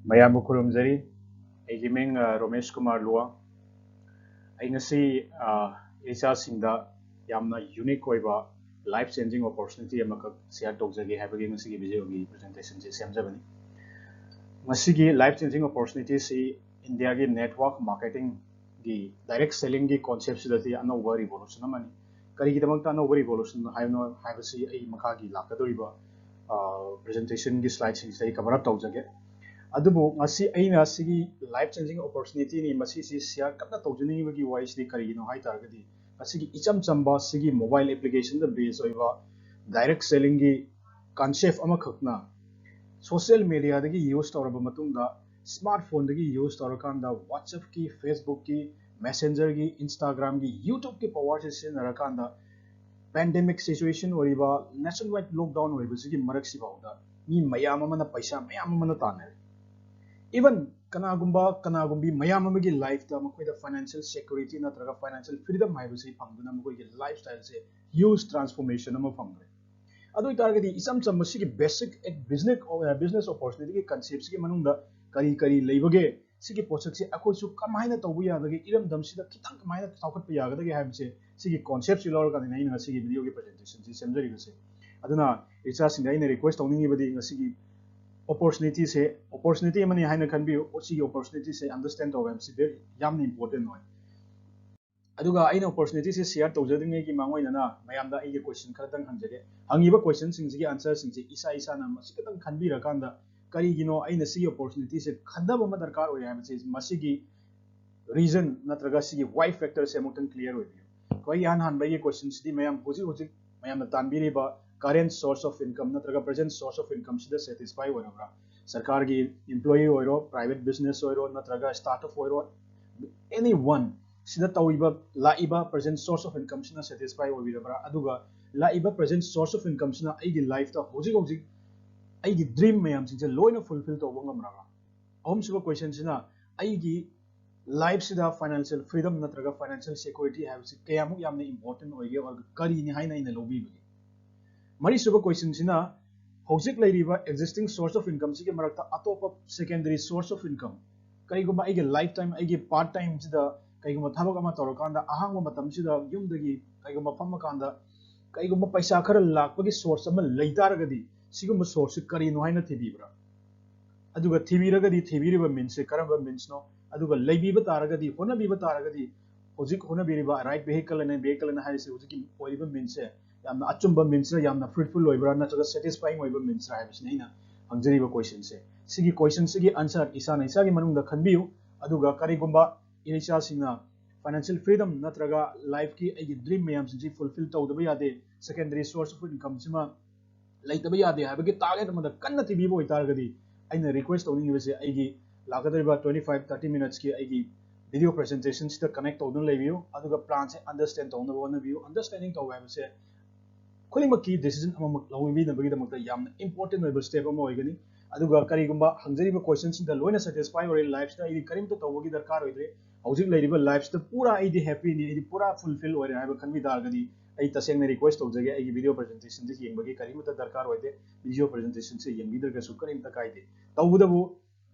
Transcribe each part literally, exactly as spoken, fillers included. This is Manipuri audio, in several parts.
ꯃꯌꯥꯝꯕꯨ ꯈꯨꯔꯨꯝꯖꯔꯤ꯫ ꯑꯩꯒꯤ ꯃꯤꯡ ꯑ, ꯔꯣꯃꯦꯁ ꯀꯨꯃꯥꯔ ꯂꯨꯋꯥ꯫ ꯑꯩ ꯉꯁꯤ ꯑ, ꯏꯆꯥꯁꯤꯡꯗ ꯌꯥꯝꯅ ꯌꯨꯅꯤꯛ ꯑꯣꯏꯕ ꯂꯥꯏꯐ ꯆꯦꯟꯖꯤꯡ ꯑꯣꯄꯣꯔꯆꯨꯅꯤꯇꯤ ꯑꯃꯈꯛ ꯁꯤꯌꯥꯔ ꯇꯧꯖꯒꯦ ꯍꯥꯏꯕꯒꯤ ꯉꯁꯤꯒꯤ ꯚꯤꯗꯤꯑꯣꯒꯤ ꯄ꯭ꯔꯖꯦꯟꯇꯦꯁꯟꯁꯦ ꯁꯦꯝꯖꯕꯅꯤ꯫ ꯉꯁꯤꯒꯤ ꯂꯥꯏꯐ ꯆꯦꯟꯖꯤꯡ ꯑꯣꯄꯣꯔꯆꯨꯅꯤꯇꯤꯁꯤ ꯏꯟꯗꯤꯌꯥꯒꯤ ꯅꯦꯠꯋꯥꯔꯛ ꯃꯥꯔꯀꯦꯇꯤꯡꯒꯤ ꯗꯥꯏꯔꯦꯛ ꯁꯦꯂꯤꯡꯒꯤ ꯀꯣꯟꯁꯦꯞꯁꯤꯗꯗꯤ ꯑꯅꯧꯕ ꯔꯤꯚꯣꯂꯨꯁꯟ ꯑꯃꯅꯤ꯫ ꯀꯔꯤꯒꯤꯗꯃꯛꯇ ꯑꯅꯧꯕ ꯔꯤꯚꯣꯂꯨꯁꯟ ꯍꯥꯏꯕꯅꯣ ꯍꯥꯏꯕꯁꯤ ꯑꯩ ꯃꯈꯥꯒꯤ ꯂꯥꯛꯀꯗꯧꯔꯤꯕ ꯄ꯭ꯔꯖꯦꯟꯇꯦꯁꯟꯒꯤ ꯁ꯭ꯂꯥꯏꯗꯁꯤꯡꯁꯤꯗ ꯑꯩ ꯀꯚꯔ ꯑꯞ ꯇꯧꯖꯒꯦ꯫ ꯑꯗꯨꯕꯨ ꯉꯁꯤ ꯑꯩꯅ ꯁꯤꯒꯤ ꯂꯥꯏꯐ ꯆꯦꯟꯖꯤꯡ ꯑꯣꯄꯣꯔꯆꯨꯅꯤꯇꯤꯅꯤ, ꯃꯁꯤꯁꯤ ꯁꯤꯌꯥꯔ ꯀꯟꯅ ꯇꯧꯖꯅꯤꯡꯉꯤꯕꯒꯤ ꯋꯥꯔꯤꯁꯤꯗꯤ ꯀꯔꯤꯒꯤꯅꯣ ꯍꯥꯏ ꯇꯥꯔꯒꯗꯤ, ꯉꯁꯤꯒꯤ ꯏꯆꯝ ꯆꯝꯕ ꯁꯤꯒꯤ ꯃꯣꯕꯥꯏꯜ ꯑꯦꯄ꯭ꯂꯤꯀꯦꯁꯟꯗ ꯕꯦꯁ ꯑꯣꯏꯕ ꯗꯥꯏꯔꯦꯛ ꯁꯦꯂꯤꯡꯒꯤ ꯀꯟꯁꯦꯞ ꯑꯃꯈꯛꯅ ꯁꯣꯁꯤꯌꯦꯜ ꯃꯦꯗꯤꯌꯥꯗꯒꯤ ꯌꯨꯁ ꯇꯧꯔꯕ ꯃꯇꯨꯡꯗ, ꯁ꯭ꯃꯥꯔꯠ ꯐꯣꯟꯗꯒꯤ ꯌꯨꯁ ꯇꯧꯔꯀꯥꯟꯗ WhatsApp-ꯀꯤ, Facebook-ꯀꯤ, Messenger-ꯒꯤ, Instagram-ꯒꯤ, YouTube-ꯀꯤ ꯄꯋꯥꯔꯁꯦ ꯁꯤꯖꯤꯟꯅꯔꯀꯥꯟꯗ ꯄꯦꯟꯗꯦꯃꯤꯛ ꯁꯤꯆꯨꯋꯦꯁꯟ ꯑꯣꯏꯔꯤꯕ, ꯅꯦꯁꯟ ꯋꯥꯏꯗ ꯂꯣꯛꯗꯥꯎꯟ ꯑꯣꯏꯔꯤꯕꯁꯤꯒꯤ ꯃꯔꯛꯁꯤꯐꯥꯎꯗ ꯃꯤ ꯃꯌꯥꯝ ꯑꯃꯅ ꯄꯩꯁꯥ ꯃꯌꯥꯝ ꯑꯃꯅ ꯇꯥꯟꯅꯔꯦ꯫ ꯏꯚꯟ ꯀꯅꯥꯒꯨꯝꯕ ꯀꯅꯥꯒꯨꯝꯕꯤ ꯃꯌꯥꯝ ꯑꯃꯒꯤ ꯂꯥꯏꯐꯇ ꯃꯈꯣꯏꯗ ꯐꯥꯏꯅꯥꯟꯁꯤꯌꯦꯜ ꯁꯦꯀ꯭ꯌꯨꯔꯤꯇꯤ ꯅꯠꯇ꯭ꯔꯒ ꯐꯥꯏꯅꯥꯟꯁꯤꯌꯦꯜ ꯐ꯭ꯔꯤꯗꯝ ꯍꯥꯏꯕꯁꯤ ꯐꯪꯗꯨꯅ ꯃꯈꯣꯏꯒꯤ ꯂꯥꯏꯐ ꯁ꯭ꯇꯥꯏꯜꯁꯦ ꯍ꯭ꯌꯨꯖ ꯇ꯭ꯔꯥꯟꯁꯐꯣꯔꯃꯦꯁꯟ ꯑꯃ ꯐꯪꯈ꯭ꯔꯦ꯫ ꯑꯗꯨ ꯑꯣꯏꯇꯥꯔꯒꯗꯤ ꯏꯆꯝ ꯆꯝꯕ ꯁꯤꯒꯤ ꯕꯦꯁꯤꯛ ꯕꯤꯖꯤꯅꯦꯁ ꯕꯤꯖꯤꯅꯦꯁ ꯑꯣꯄꯣꯔꯆꯨꯅꯤꯇꯤꯒꯤ ꯀꯟꯁꯦꯞꯁꯤꯒꯤ ꯃꯅꯨꯡꯗ ꯀꯔꯤ ꯀꯔꯤ ꯂꯩꯕꯒꯦ, ꯁꯤꯒꯤ ꯄꯣꯠꯁꯛꯁꯦ ꯑꯩꯈꯣꯏꯁꯨ ꯀꯃꯥꯏꯅ ꯇꯧꯕ ꯌꯥꯕꯒꯦ, ꯏꯔꯝꯗꯝꯁꯤꯗ ꯈꯤꯇꯪ ꯀꯃꯥꯏꯅ ꯆꯥꯎꯈꯠꯄ ꯌꯥꯒꯗꯒꯦ ꯍꯥꯏꯕꯁꯦ, ꯁꯤꯒꯤ ꯀꯣꯟꯁꯦꯞꯁꯤ ꯂꯧꯔꯀꯥꯟꯗꯅꯤ ꯑꯩꯅ ꯉꯁꯤꯒꯤ ꯚꯤꯗꯤꯑꯣꯒꯤ ꯄ꯭ꯔꯖꯦꯟꯇꯦꯁꯟꯁꯤ ꯁꯦꯝꯖꯔꯤꯕꯁꯦ꯫ ꯑꯗꯨꯅ ꯏꯆꯥꯁꯤꯡꯗ ꯑꯩꯅ ꯔꯤꯀ꯭ꯋꯦꯁ ꯇꯧꯅꯤꯡꯉꯤꯕꯗꯤ, ꯉꯁꯤꯒꯤ ꯑꯣꯄꯣꯔꯆꯨꯅꯤꯇꯤꯁꯦ ꯑꯣꯄꯣꯔꯆꯨꯅꯤꯇꯤ ꯑꯃꯅꯤ ꯍꯥꯏꯅ ꯈꯟꯕꯤꯌꯨ꯫ ꯁꯤꯒꯤ ꯑꯣꯄꯣꯔꯆꯨꯅꯤꯇꯤꯁꯦ ꯑꯟꯗꯔꯁ꯭ꯇꯦꯟ ꯇꯧꯕ ꯍꯥꯏꯕꯁꯤ very ꯌꯥꯝꯅ ꯏꯝꯄꯣꯔꯇꯦꯟ ꯑꯣꯏ꯫ ꯑꯗꯨꯒ ꯑꯩꯅ ꯑꯣꯄꯣꯔꯆꯨꯅꯤꯇꯤꯁꯦ ꯁꯤꯌꯥꯔ ꯇꯧꯖꯗ꯭ꯔꯤꯉꯩꯒꯤ ꯃꯥꯡꯑꯣꯏꯅꯅ ꯃꯌꯥꯝꯗ ꯑꯩꯒꯤ ꯀꯣꯏꯁꯟ ꯈꯔꯇꯪ ꯍꯪꯖꯒꯦ꯫ ꯍꯪꯉꯤꯕ ꯀꯣꯏꯁꯟꯁꯤꯡꯁꯤꯒꯤ ꯑꯟꯁꯔꯁꯤꯡꯁꯦ ꯏꯁꯥ ꯏꯁꯥꯅ ꯃꯁꯤ ꯈꯤꯇꯪ ꯈꯟꯕꯤꯔꯀꯥꯟꯗ, ꯀꯔꯤꯒꯤꯅꯣ ꯑꯩꯅ ꯁꯤꯒꯤ ꯑꯣꯄꯣꯔꯆꯨꯅꯤꯇꯤꯁꯦ ꯈꯟꯊꯕ ꯑꯃ ꯗꯔꯀꯥꯔ ꯑꯣꯏ ꯍꯥꯏꯕꯁꯦ, ꯃꯁꯤꯒꯤ ꯔꯤꯖꯟ ꯅꯠꯇ꯭ꯔꯒ ꯁꯤꯒꯤ ꯋꯥꯏ ꯐꯦꯛꯇꯔꯁꯦ ꯑꯃꯨꯛꯇꯪ ꯀ꯭ꯂꯤꯌꯔ ꯑꯣꯏꯕꯤꯌꯨ꯫ ꯈ꯭ꯋꯥꯏ ꯏꯍꯥꯟ ꯍꯥꯟꯕ ꯑꯩꯒꯤ ꯀꯣꯏꯁꯟꯁꯤꯗꯤ, ꯃꯌꯥꯝ ꯍꯧꯖꯤꯛ ꯍꯧꯖꯤꯛ ꯃꯌꯥꯝꯅ ꯇꯥꯟꯕꯤꯔꯤꯕ ꯀꯔꯦꯟ ꯁꯣꯔꯁ ꯑꯣꯐ ꯏꯟꯀꯝ ꯅꯠꯇ꯭ꯔꯒ ꯄ꯭ꯔꯖꯦꯟ ꯁꯣꯔꯁ ꯑꯣꯐ ꯏꯟꯀꯝꯁꯤꯗ ꯁꯦꯇꯤꯁꯐꯥꯏ ꯑꯣꯏꯔꯕ꯭ꯔꯥ? ꯁꯔꯀꯥꯔꯒꯤ ꯏꯝꯄ꯭ꯂꯣꯌꯤ ꯑꯣꯏꯔꯣ, ꯄ꯭ꯔꯥꯏꯚꯦꯠ ꯕꯤꯖꯤꯅꯦꯁ ꯑꯣꯏꯔꯣ, ꯅꯠꯇ꯭ꯔꯒ ꯁ꯭ꯇꯥꯔꯠ ꯑꯞ ꯑꯣꯏꯔꯣ, ꯑꯦꯅꯤ ꯋꯥꯟ, ꯁꯤꯗ ꯇꯧꯔꯤꯕ, ꯂꯥꯛꯏꯕ ꯄ꯭ꯔꯖꯦꯟ ꯁꯣꯔꯁ ꯑꯣꯐ ꯏꯟꯀꯝꯁꯤꯅ ꯁꯦꯇꯤꯁꯐꯥꯏ ꯑꯣꯏꯕꯤꯔꯕ꯭ꯔꯥ? ꯑꯗꯨꯒ ꯂꯥꯛꯏꯕ ꯄ꯭ꯔꯖꯦꯟ ꯁꯣꯔꯁ ꯑꯣꯐ ꯏꯟꯀꯝꯁꯤꯅ ꯑꯩꯒꯤ ꯂꯥꯏꯐꯇ ꯍꯧꯖꯤꯛ ꯍꯧꯖꯤꯛ ꯑꯩꯒꯤ ꯗ꯭ꯔꯤꯝ ꯃꯌꯥꯝꯁꯤꯡꯁꯦ ꯂꯣꯏꯅ ꯐꯨꯜꯐꯤꯜ ꯇꯧꯕ ꯉꯝꯂꯕ꯭ꯔꯥ? ꯑꯍꯨꯝꯁꯨꯕ ꯀꯣꯏꯁꯟꯁꯤꯅ, ꯑꯩꯒꯤ ꯂꯥꯏꯐꯁꯤꯗ ꯐꯥꯏꯅꯥꯟꯁꯤꯌꯦꯜ ꯐ꯭ꯔꯤꯗꯝ ꯅꯠꯇ꯭ꯔꯒ ꯐꯥꯏꯅꯥꯟꯁꯤꯌꯦꯜ ꯁꯦꯀ꯭ꯌꯨꯔꯤꯇꯤ ꯍꯥꯏꯕꯁꯤ ꯀꯌꯥꯃꯨꯛ ꯌꯥꯝꯅ ꯏꯝꯄꯣꯔꯇꯦꯟ ꯑꯣꯏꯒꯦ, or ꯀꯔꯤꯅꯤ ꯍꯥꯏꯅ ꯑꯩꯅ ꯂꯧꯕꯤꯕꯒꯦ? ꯃꯔꯤꯁꯨꯕ ꯀꯣꯏꯁꯟꯁꯤꯅ, ꯍꯧꯖꯤꯛ ꯂꯩꯔꯤꯕ existing source of income ꯁꯤꯒꯤ ꯃꯔꯛꯇ ꯑꯇꯣꯞꯄ secondary source of income, ꯀꯔꯤꯒꯨꯝꯕ ꯑꯩꯒꯤ life time, ꯑꯩꯒꯤ part time ꯁꯤꯗ ꯀꯩꯒꯨꯝꯕ ꯊꯕꯛ ꯑꯃ ꯇꯧꯔꯀꯥꯟꯗ ꯑꯍꯥꯡꯕ ꯃꯇꯝꯁꯤꯗ ꯌꯨꯝꯗꯒꯤ ꯀꯩꯒꯨꯝꯕ ꯐꯝꯃꯀꯥꯟꯗ ꯀꯩꯒꯨꯝꯕ ꯄꯩꯁꯥ ꯈꯔ ꯂꯥꯛꯄꯒꯤ source ꯑꯃ ꯂꯩ ꯇꯥꯔꯒꯗꯤ, ꯁꯤꯒꯨꯝꯕ source ꯁꯤ ꯀꯔꯤꯅꯣ ꯍꯥꯏꯅ ꯊꯤꯕꯤꯕ꯭ꯔꯥ? ꯑꯗꯨꯒ ꯊꯤꯕꯤꯔꯒꯗꯤ, ꯊꯤꯕꯤꯔꯤꯕ means ꯁꯦ ꯀꯔꯝꯕ means ꯅꯣ? ꯑꯗꯨꯒ ꯂꯩꯕꯤꯕ ꯇꯥꯔꯒꯗꯤ, ꯍꯣꯠꯅꯕꯤꯕ ꯇꯥꯔꯒꯗꯤ, ꯍꯧꯖꯤꯛ ꯍꯣꯠꯅꯕꯤꯔꯤꯕ right vehicle ꯑꯅ, vehicle ꯑꯅ ꯍꯥꯏꯔꯤꯁꯦ ꯍꯧꯖꯤꯛꯀꯤ ꯑꯣꯏꯔꯤꯕ means ꯁꯦ ꯌꯥꯝꯅ ꯑꯆꯨꯝꯕ means ꯔ, ꯌꯥꯝꯅ fruitful ꯑꯣꯏꯕ꯭ꯔꯥ, ꯅꯠꯇ꯭ꯔꯒ satisfying ꯑꯣꯏꯕ means ꯔ ꯍꯥꯏꯕꯁꯤꯅꯤ ꯑꯩꯅ ꯍꯪꯖꯔꯤꯕ question ꯁꯦ꯫ ꯁꯤꯒꯤ question ꯁꯤꯒꯤ answer ꯏꯁꯥꯅ ꯏꯁꯥꯒꯤ ꯃꯅꯨꯡꯗ ꯈꯟꯕꯤꯌꯨ꯫ ꯑꯗꯨꯒ ꯀꯔꯤꯒꯨꯝꯕ ꯏꯆꯥꯁꯤꯡꯅ financial freedom ꯅꯠꯇ꯭ꯔꯒ life ꯀꯤ ꯑꯩꯒꯤ dream ꯃꯌꯥꯝꯁꯤꯡꯁꯤ fulfill ꯇꯧꯗꯕ ꯌꯥꯗꯦ, secondary source of income ꯁꯤꯃ ꯂꯩꯇꯕ ꯌꯥꯗꯦ ꯍꯥꯏꯕꯒꯤ target ꯑꯃꯗ ꯀꯟꯅ ꯊꯤꯕꯤꯕ ꯑꯣꯏꯇꯥꯔꯒꯗꯤ, ꯑꯩꯅ request ꯇꯧꯅꯤꯡꯉꯤꯕꯁꯦ ꯑꯩꯒꯤ ꯂꯥꯛꯀꯗꯧꯔꯤꯕ twenty five thirty minutes ꯀꯤ ꯑꯩꯒꯤ video presentation ꯁꯤꯗ connect ꯇꯧꯗꯨꯅ ꯂꯩꯕꯤꯌꯨ, ꯑꯗꯨꯒ plan ꯁꯦ understand ꯇꯧꯅꯕ ꯍꯣꯠꯅꯕꯤꯌꯨ꯫ Understanding ꯇꯧꯕ ꯍꯥꯏꯕꯁꯦ ꯈꯨꯗꯤꯡꯃꯛꯀꯤ decision ꯑꯃꯃꯛ ꯂꯧꯕꯤꯅꯕꯒꯤꯗꯃꯛꯇ ꯌꯥꯝꯅ important ꯑꯣꯏꯕ step ꯑꯃ ꯑꯣꯏꯒꯅꯤ꯫ ꯑꯗꯨꯒ ꯀꯔꯤꯒꯨꯝꯕ ꯍꯪꯖꯔꯤꯕ question ꯁꯤꯡꯗ ꯂꯣꯏꯅ satisfy ꯑꯣꯏꯔꯦ, life ꯁꯤꯗ ꯑꯩꯗꯤ ꯀꯔꯤꯝꯇ ꯇꯧꯕꯒꯤ ꯗꯔꯀꯥꯔ ꯑꯣꯏꯗ꯭ꯔꯦ, ꯍꯧꯖꯤꯛ ꯂꯩꯔꯤꯕ life ꯁꯤꯗ ꯄꯨꯔꯥ ꯑꯩꯗꯤ happy ꯅꯤ, ꯑꯩꯗꯤ ꯄꯨꯔꯥ fulfill ꯑꯣꯏꯔꯦ ꯍꯥꯏꯕ ꯈꯟꯕꯤ ꯇꯥꯔꯒꯗꯤ, ꯑꯩ ꯇꯁꯦꯡꯅ request ꯇꯧꯖꯒꯦ, ꯑꯩꯒꯤ video presentation ꯁꯤ ꯌꯦꯡꯕꯒꯤ ꯀꯔꯤꯃꯠꯇ ꯗꯔꯀꯥꯔ ꯑꯣꯏꯗꯦ꯫ Video presentation ꯁꯤ ꯌꯦꯡꯕꯤꯗ꯭ꯔꯒꯁꯨ ꯀꯔꯤꯝꯇ ꯀꯥꯏꯗꯦ꯫ ꯇꯧꯕꯇꯕꯨ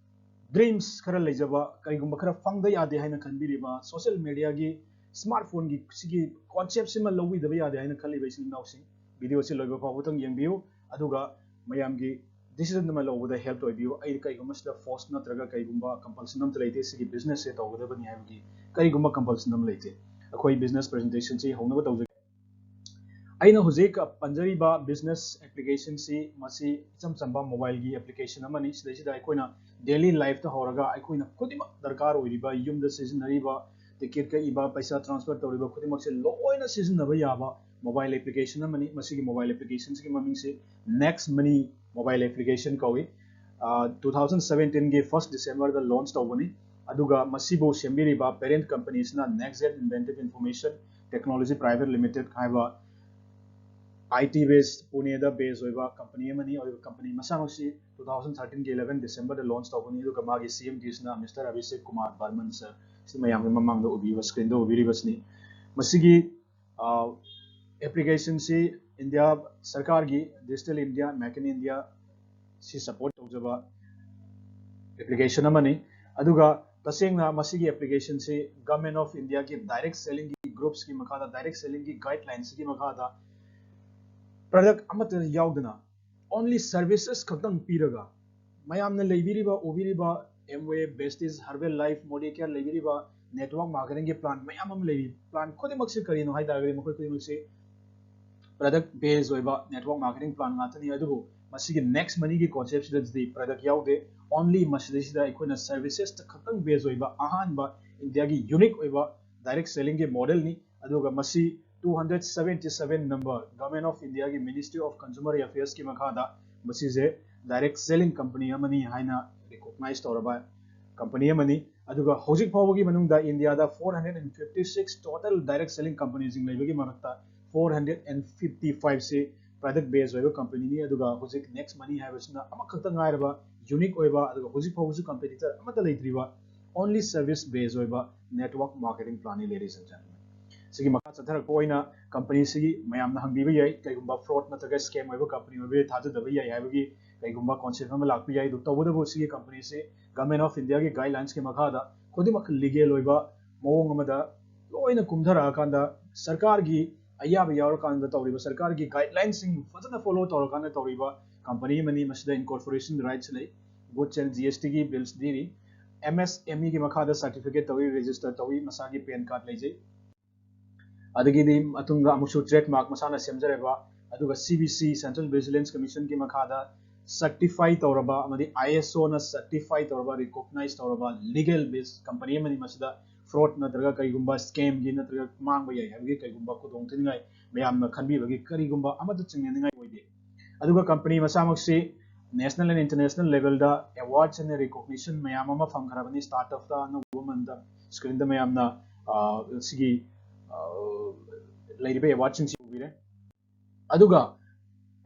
dreams ꯈꯔ ꯂꯩꯖꯕ, ꯀꯔꯤꯒꯨꯝꯕ ꯈꯔ ꯐꯪꯗ ꯌꯥꯗꯦ ꯍꯥꯏꯅ ꯈꯟꯕꯤꯔꯤꯕ, social media ꯒꯤ, smart phone ꯒꯤ ꯁꯤꯒꯤ concept ꯁꯤꯃ ꯂꯧꯕꯤꯗꯕ ꯌꯥꯗꯦ ꯍꯥꯏꯅ ꯈꯜꯂꯤꯕ ꯏꯆꯤꯟ ꯏꯅꯥꯎꯁꯤꯡ, video ꯁꯤ ꯂꯣꯏꯕ ꯐꯥꯎꯕꯇꯪ ꯌꯦꯡꯕꯤꯌꯨ꯫ ꯑꯗꯨꯒ ꯃꯌꯥꯝꯒꯤ decision ꯑꯃ ꯂꯧꯕꯗ help ꯑꯣꯏꯕꯤꯌꯨ꯫ ꯑꯩ ꯀꯩꯒꯨꯝꯕ ꯁꯤꯗ force ꯅꯠꯇ꯭ꯔꯒ ꯀꯩꯒꯨꯝꯕ compulsion ꯑꯝꯇ ꯂꯩꯇꯦ, ꯁꯤꯒꯤ business ꯁꯦ ꯇꯧꯒꯗꯕꯅꯤ ꯍꯥꯏꯕꯒꯤ ꯀꯔꯤꯒꯨꯝꯕ compulsion ꯑꯃ ꯂꯩꯇꯦ꯫ ꯑꯩꯈꯣꯏ business presentation ꯁꯤ ꯍꯧꯅꯕ ꯇꯧꯖꯒꯦ꯫ ꯑꯩꯅ ꯍꯧꯖꯤꯛ ꯄꯟꯖꯔꯤꯕ business application ꯁꯤ, ꯃꯁꯤ ꯏꯆꯝ ꯆꯝꯕ mobile ꯒꯤ application ꯑꯃꯅꯤ꯫ ꯁꯤꯗꯩꯁꯤꯗ ꯑꯩꯈꯣꯏꯅ daily life ꯇ ꯍꯧꯔꯒ ꯑꯩꯈꯣꯏꯅ ꯈꯨꯗꯤꯡꯃꯛ ꯗꯔꯀꯥꯔ ꯑꯣꯏꯔꯤꯕ, ꯌꯨꯝꯗ ꯁꯤꯖꯤꯟꯅꯔꯤꯕ, ticket ꯀꯛꯏꯕ, ꯄꯩꯁꯥ transfer ꯇꯧꯔꯤꯕ ꯈꯨꯗꯤꯡꯃꯛꯁꯦ ꯂꯣꯏꯅ ꯁꯤꯖꯤꯟꯅꯕ ꯌꯥꯕ mobile application ꯑꯃꯅꯤ꯫ ꯃꯁꯤꯒꯤ mobile application ꯁꯤꯒꯤ ꯃꯃꯤꯡꯁꯤ Next Money mobile application ꯀꯧꯏ꯫ ꯑꯥ, two thousand seventeen ꯒꯤ first December ꯗ launch ꯇꯧꯕꯅꯤ꯫ ꯑꯗꯨꯒ ꯃꯁꯤꯕꯨ ꯁꯦꯝꯕꯤꯔꯤꯕ parent company ꯁꯤꯅ Next Gen Inventive Information Technology Private Limited ꯍꯥꯏꯕ I T base, ꯄꯨꯅꯦꯗ base ꯑꯣꯏꯕ company ꯑꯃꯅꯤ꯫ ꯑꯗꯨꯒ company ꯃꯁꯥꯃꯛꯁꯤ two thousand thirteen ꯒꯤ eleven December ꯗ launch ꯇꯧꯕꯅꯤ꯫ ꯑꯗꯨꯒ ꯃꯥꯒꯤ C M D ꯁꯤꯅ Mister Abhishek Kumar Barman sir, ꯁꯤ ꯃꯌꯥꯝꯒꯤ ꯃꯃꯥꯡꯗ ꯎꯕꯤꯕ, screen ꯗ ꯎꯕꯤꯔꯤꯕꯁꯤꯅꯤ꯫ ꯃꯁꯤꯒꯤ, ꯑꯥ, application ꯁꯤ ꯏꯟꯗꯤꯌꯥ ꯁꯔꯀꯥꯔꯒꯤ Digital India, Make in India ꯁꯤ support ꯇꯧꯖꯕ application ꯑꯃꯅꯤ꯫ ꯑꯗꯨꯒ ꯇꯁꯦꯡꯅ ꯃꯁꯤꯒꯤ application ꯁꯤ Government of India ꯒꯤ direct selling ꯒꯤ groups ꯀꯤ ꯃꯈꯥꯗ, direct selling ꯒꯤ guidelines ꯀꯤ ꯃꯈꯥꯗ product ꯑꯃꯠꯇ ꯌꯥꯎꯗꯅ only services ꯈꯛꯇꯪ ꯄꯤꯔꯒ ꯃꯌꯥꯝꯅ ꯂꯩꯕꯤꯔꯤꯕ, ꯎꯕꯤꯔꯤꯕ Amway, Vestige, Herbalife, Modicare ꯂꯩꯕꯤꯔꯤꯕ network marketing ꯒꯤ plan ꯃꯌꯥꯝ ꯑꯃ ꯂꯩꯔꯤ꯫ Plan ꯈꯨꯗꯤꯡꯃꯛꯁꯤ ꯀꯔꯤꯅꯣ ꯍꯥꯏ ꯇꯥꯔꯒꯗꯤ ꯃꯈꯣꯏ ꯈꯨꯗꯤꯡꯃꯛꯁꯤ product base ꯑꯣꯏꯕ network marketing plan ꯉꯥꯛꯇꯅꯤ꯫ ꯑꯗꯨꯕꯨ ꯃꯁꯤꯒꯤ Next Money ꯒꯤ concept ꯁꯤꯗꯗꯤ product ꯌꯥꯎꯗꯦ꯫ Only ꯃꯁꯤꯗꯩꯁꯤꯗ ꯑꯩꯈꯣꯏꯅ services ꯈꯛꯇꯪ base ꯑꯣꯏꯕ ꯑꯍꯥꯟꯕ ꯏꯟꯗꯤꯌꯥꯒꯤ unique ꯑꯣꯏꯕ direct selling ꯒꯤ model ꯅꯤ꯫ ꯑꯗꯨꯒ ꯃꯁꯤ two hundred seventy seven number Government of India ꯒꯤ Ministry of Consumer Affairs ꯀꯤ ꯃꯈꯥꯗ ꯃꯁꯤꯁꯦ direct selling company ꯑꯃꯅꯤ ꯍꯥꯏꯅ recognize ꯇꯧꯔꯕ company ꯑꯃꯅꯤ꯫ ꯑꯗꯨꯒ ꯍꯧꯖꯤꯛ ꯐꯥꯎꯕꯒꯤ ꯃꯅꯨꯡꯗ ꯏꯟꯗꯤꯌꯥꯗ four hundred and fifty six total direct selling company ꯁꯤꯡ ꯂꯩꯕꯒꯤ ꯃꯔꯛꯇ four hundred and fifty five ꯁꯤ product base ꯑꯣꯏꯕ company ꯅꯤ꯫ ꯑꯗꯨꯒ ꯍꯧꯖꯤꯛ Next Money ꯍꯥꯏꯕꯁꯤꯅ ꯑꯃꯈꯛꯇ ꯉꯥꯏꯔꯕ unique ꯑꯣꯏꯕ, ꯑꯗꯨꯒ ꯍꯧꯖꯤꯛ ꯐꯥꯎꯕꯁꯨ competitor ꯑꯃꯠꯇ ꯂꯩꯇ꯭ꯔꯤꯕ only service base ꯑꯣꯏꯕ network marketing plan ꯅꯤ, ladies and gentlemen꯫ ꯁꯤꯒꯤ ꯃꯈꯥ ꯆꯠꯊꯔꯛꯄ ꯑꯣꯏꯅ company ꯁꯤꯒꯤ ꯃꯌꯥꯝꯅ ꯍꯪꯕꯤꯕ ꯌꯥꯏ, ꯀꯩꯒꯨꯝꯕ fraud ꯅꯠꯇ꯭ꯔꯒ scam ꯑꯣꯏꯕ company ꯑꯣꯏꯕ ꯊꯥꯖꯗꯕ ꯌꯥꯏ ꯍꯥꯏꯕꯒꯤ ꯀꯩꯒꯨꯝꯕ concept ꯑꯃ ꯂꯥꯛꯄ ꯌꯥꯏ꯫ ꯑꯗꯨ ꯇꯧꯕꯇꯕꯨ ꯁꯤꯒꯤ company ꯁꯤ Government of India ꯒꯤ guidelines ꯀꯤ ꯃꯈꯥꯗ ꯈꯨꯗꯤꯡꯃꯛ legal ꯑꯣꯏꯕ ꯃꯑꯣꯡ ꯑꯃꯗ ꯂꯣꯏꯅ ꯀꯨꯝꯊꯔꯛꯑꯀꯥꯟꯗ ꯁꯔꯀꯥꯔꯒꯤ ꯑꯌꯥꯕ ꯌꯥꯎꯔꯀꯥꯟꯗ ꯇꯧꯔꯤꯕ, ꯁꯔꯀꯥꯔꯒꯤ guidelines ꯁꯤꯡ ꯐꯖꯅ follow ꯇꯧꯔꯀꯥꯟꯗ ꯇꯧꯔꯤꯕ company ꯑꯃꯅꯤ꯫ ꯃꯁꯤꯗ incorporation rights ꯂꯩ, goods and G S T ꯒꯤ bills ꯊꯤꯔꯤ, M S M E ꯒꯤ ꯃꯈꯥꯗ certificate ꯇꯧꯏ, register ꯇꯧꯏ, ꯃꯁꯥꯒꯤ PAN card ꯂꯩꯖꯩ꯫ ꯑꯗꯒꯤꯗꯤ ꯃꯇꯨꯡꯗ ꯑꯃꯨꯛꯁꯨ trademark ꯃꯁꯥꯅ ꯁꯦꯝꯖꯔꯕ, ꯑꯗꯨꯒ C V C, Central Vigilance Commission ꯒꯤ ꯃꯈꯥꯗ certify ꯇꯧꯔꯕ ꯑꯃꯗꯤ I S O ꯅ certify ꯇꯧꯔꯕ, recognize ꯇꯧꯔꯕ legal base company ꯑꯃꯅꯤ꯫ ꯃꯁꯤꯗ fraud ꯅꯠꯇ꯭ꯔꯒ ꯀꯔꯤꯒꯨꯝꯕ scam ꯒꯤ ꯅꯠꯇ꯭ꯔꯒ ꯃꯥꯡꯕ ꯌꯥꯏ ꯍꯥꯏꯕꯒꯤ ꯀꯔꯤꯒꯨꯝꯕ ꯈꯨꯗꯣꯡꯊꯤꯅꯤꯡꯉꯥꯏ ꯃꯌꯥꯝꯅ ꯈꯟꯕꯤꯕꯒꯤ ꯀꯔꯤꯒꯨꯝꯕ ꯑꯃꯠꯇ ꯆꯤꯡꯅꯅꯤꯡꯉꯥꯏ ꯑꯣꯏꯗꯦ꯫ ꯑꯗꯨꯒ company ꯃꯁꯥꯃꯛꯁꯤ national and international level the awards and recognition ꯃꯌꯥꯝ ꯑꯃ ꯐꯪꯈ꯭ꯔꯕꯅꯤ꯫ Start up ꯇ ꯑꯅꯧꯕ ꯑꯃꯗ screen ꯗ ꯃꯌꯥꯝꯅ, ꯑ, ꯁꯤꯒꯤ, ꯑ, ꯂꯩꯔꯤꯕ award ꯁꯤꯡꯁꯤ ꯎꯕꯤꯔꯦ꯫ ꯑꯗꯨꯒ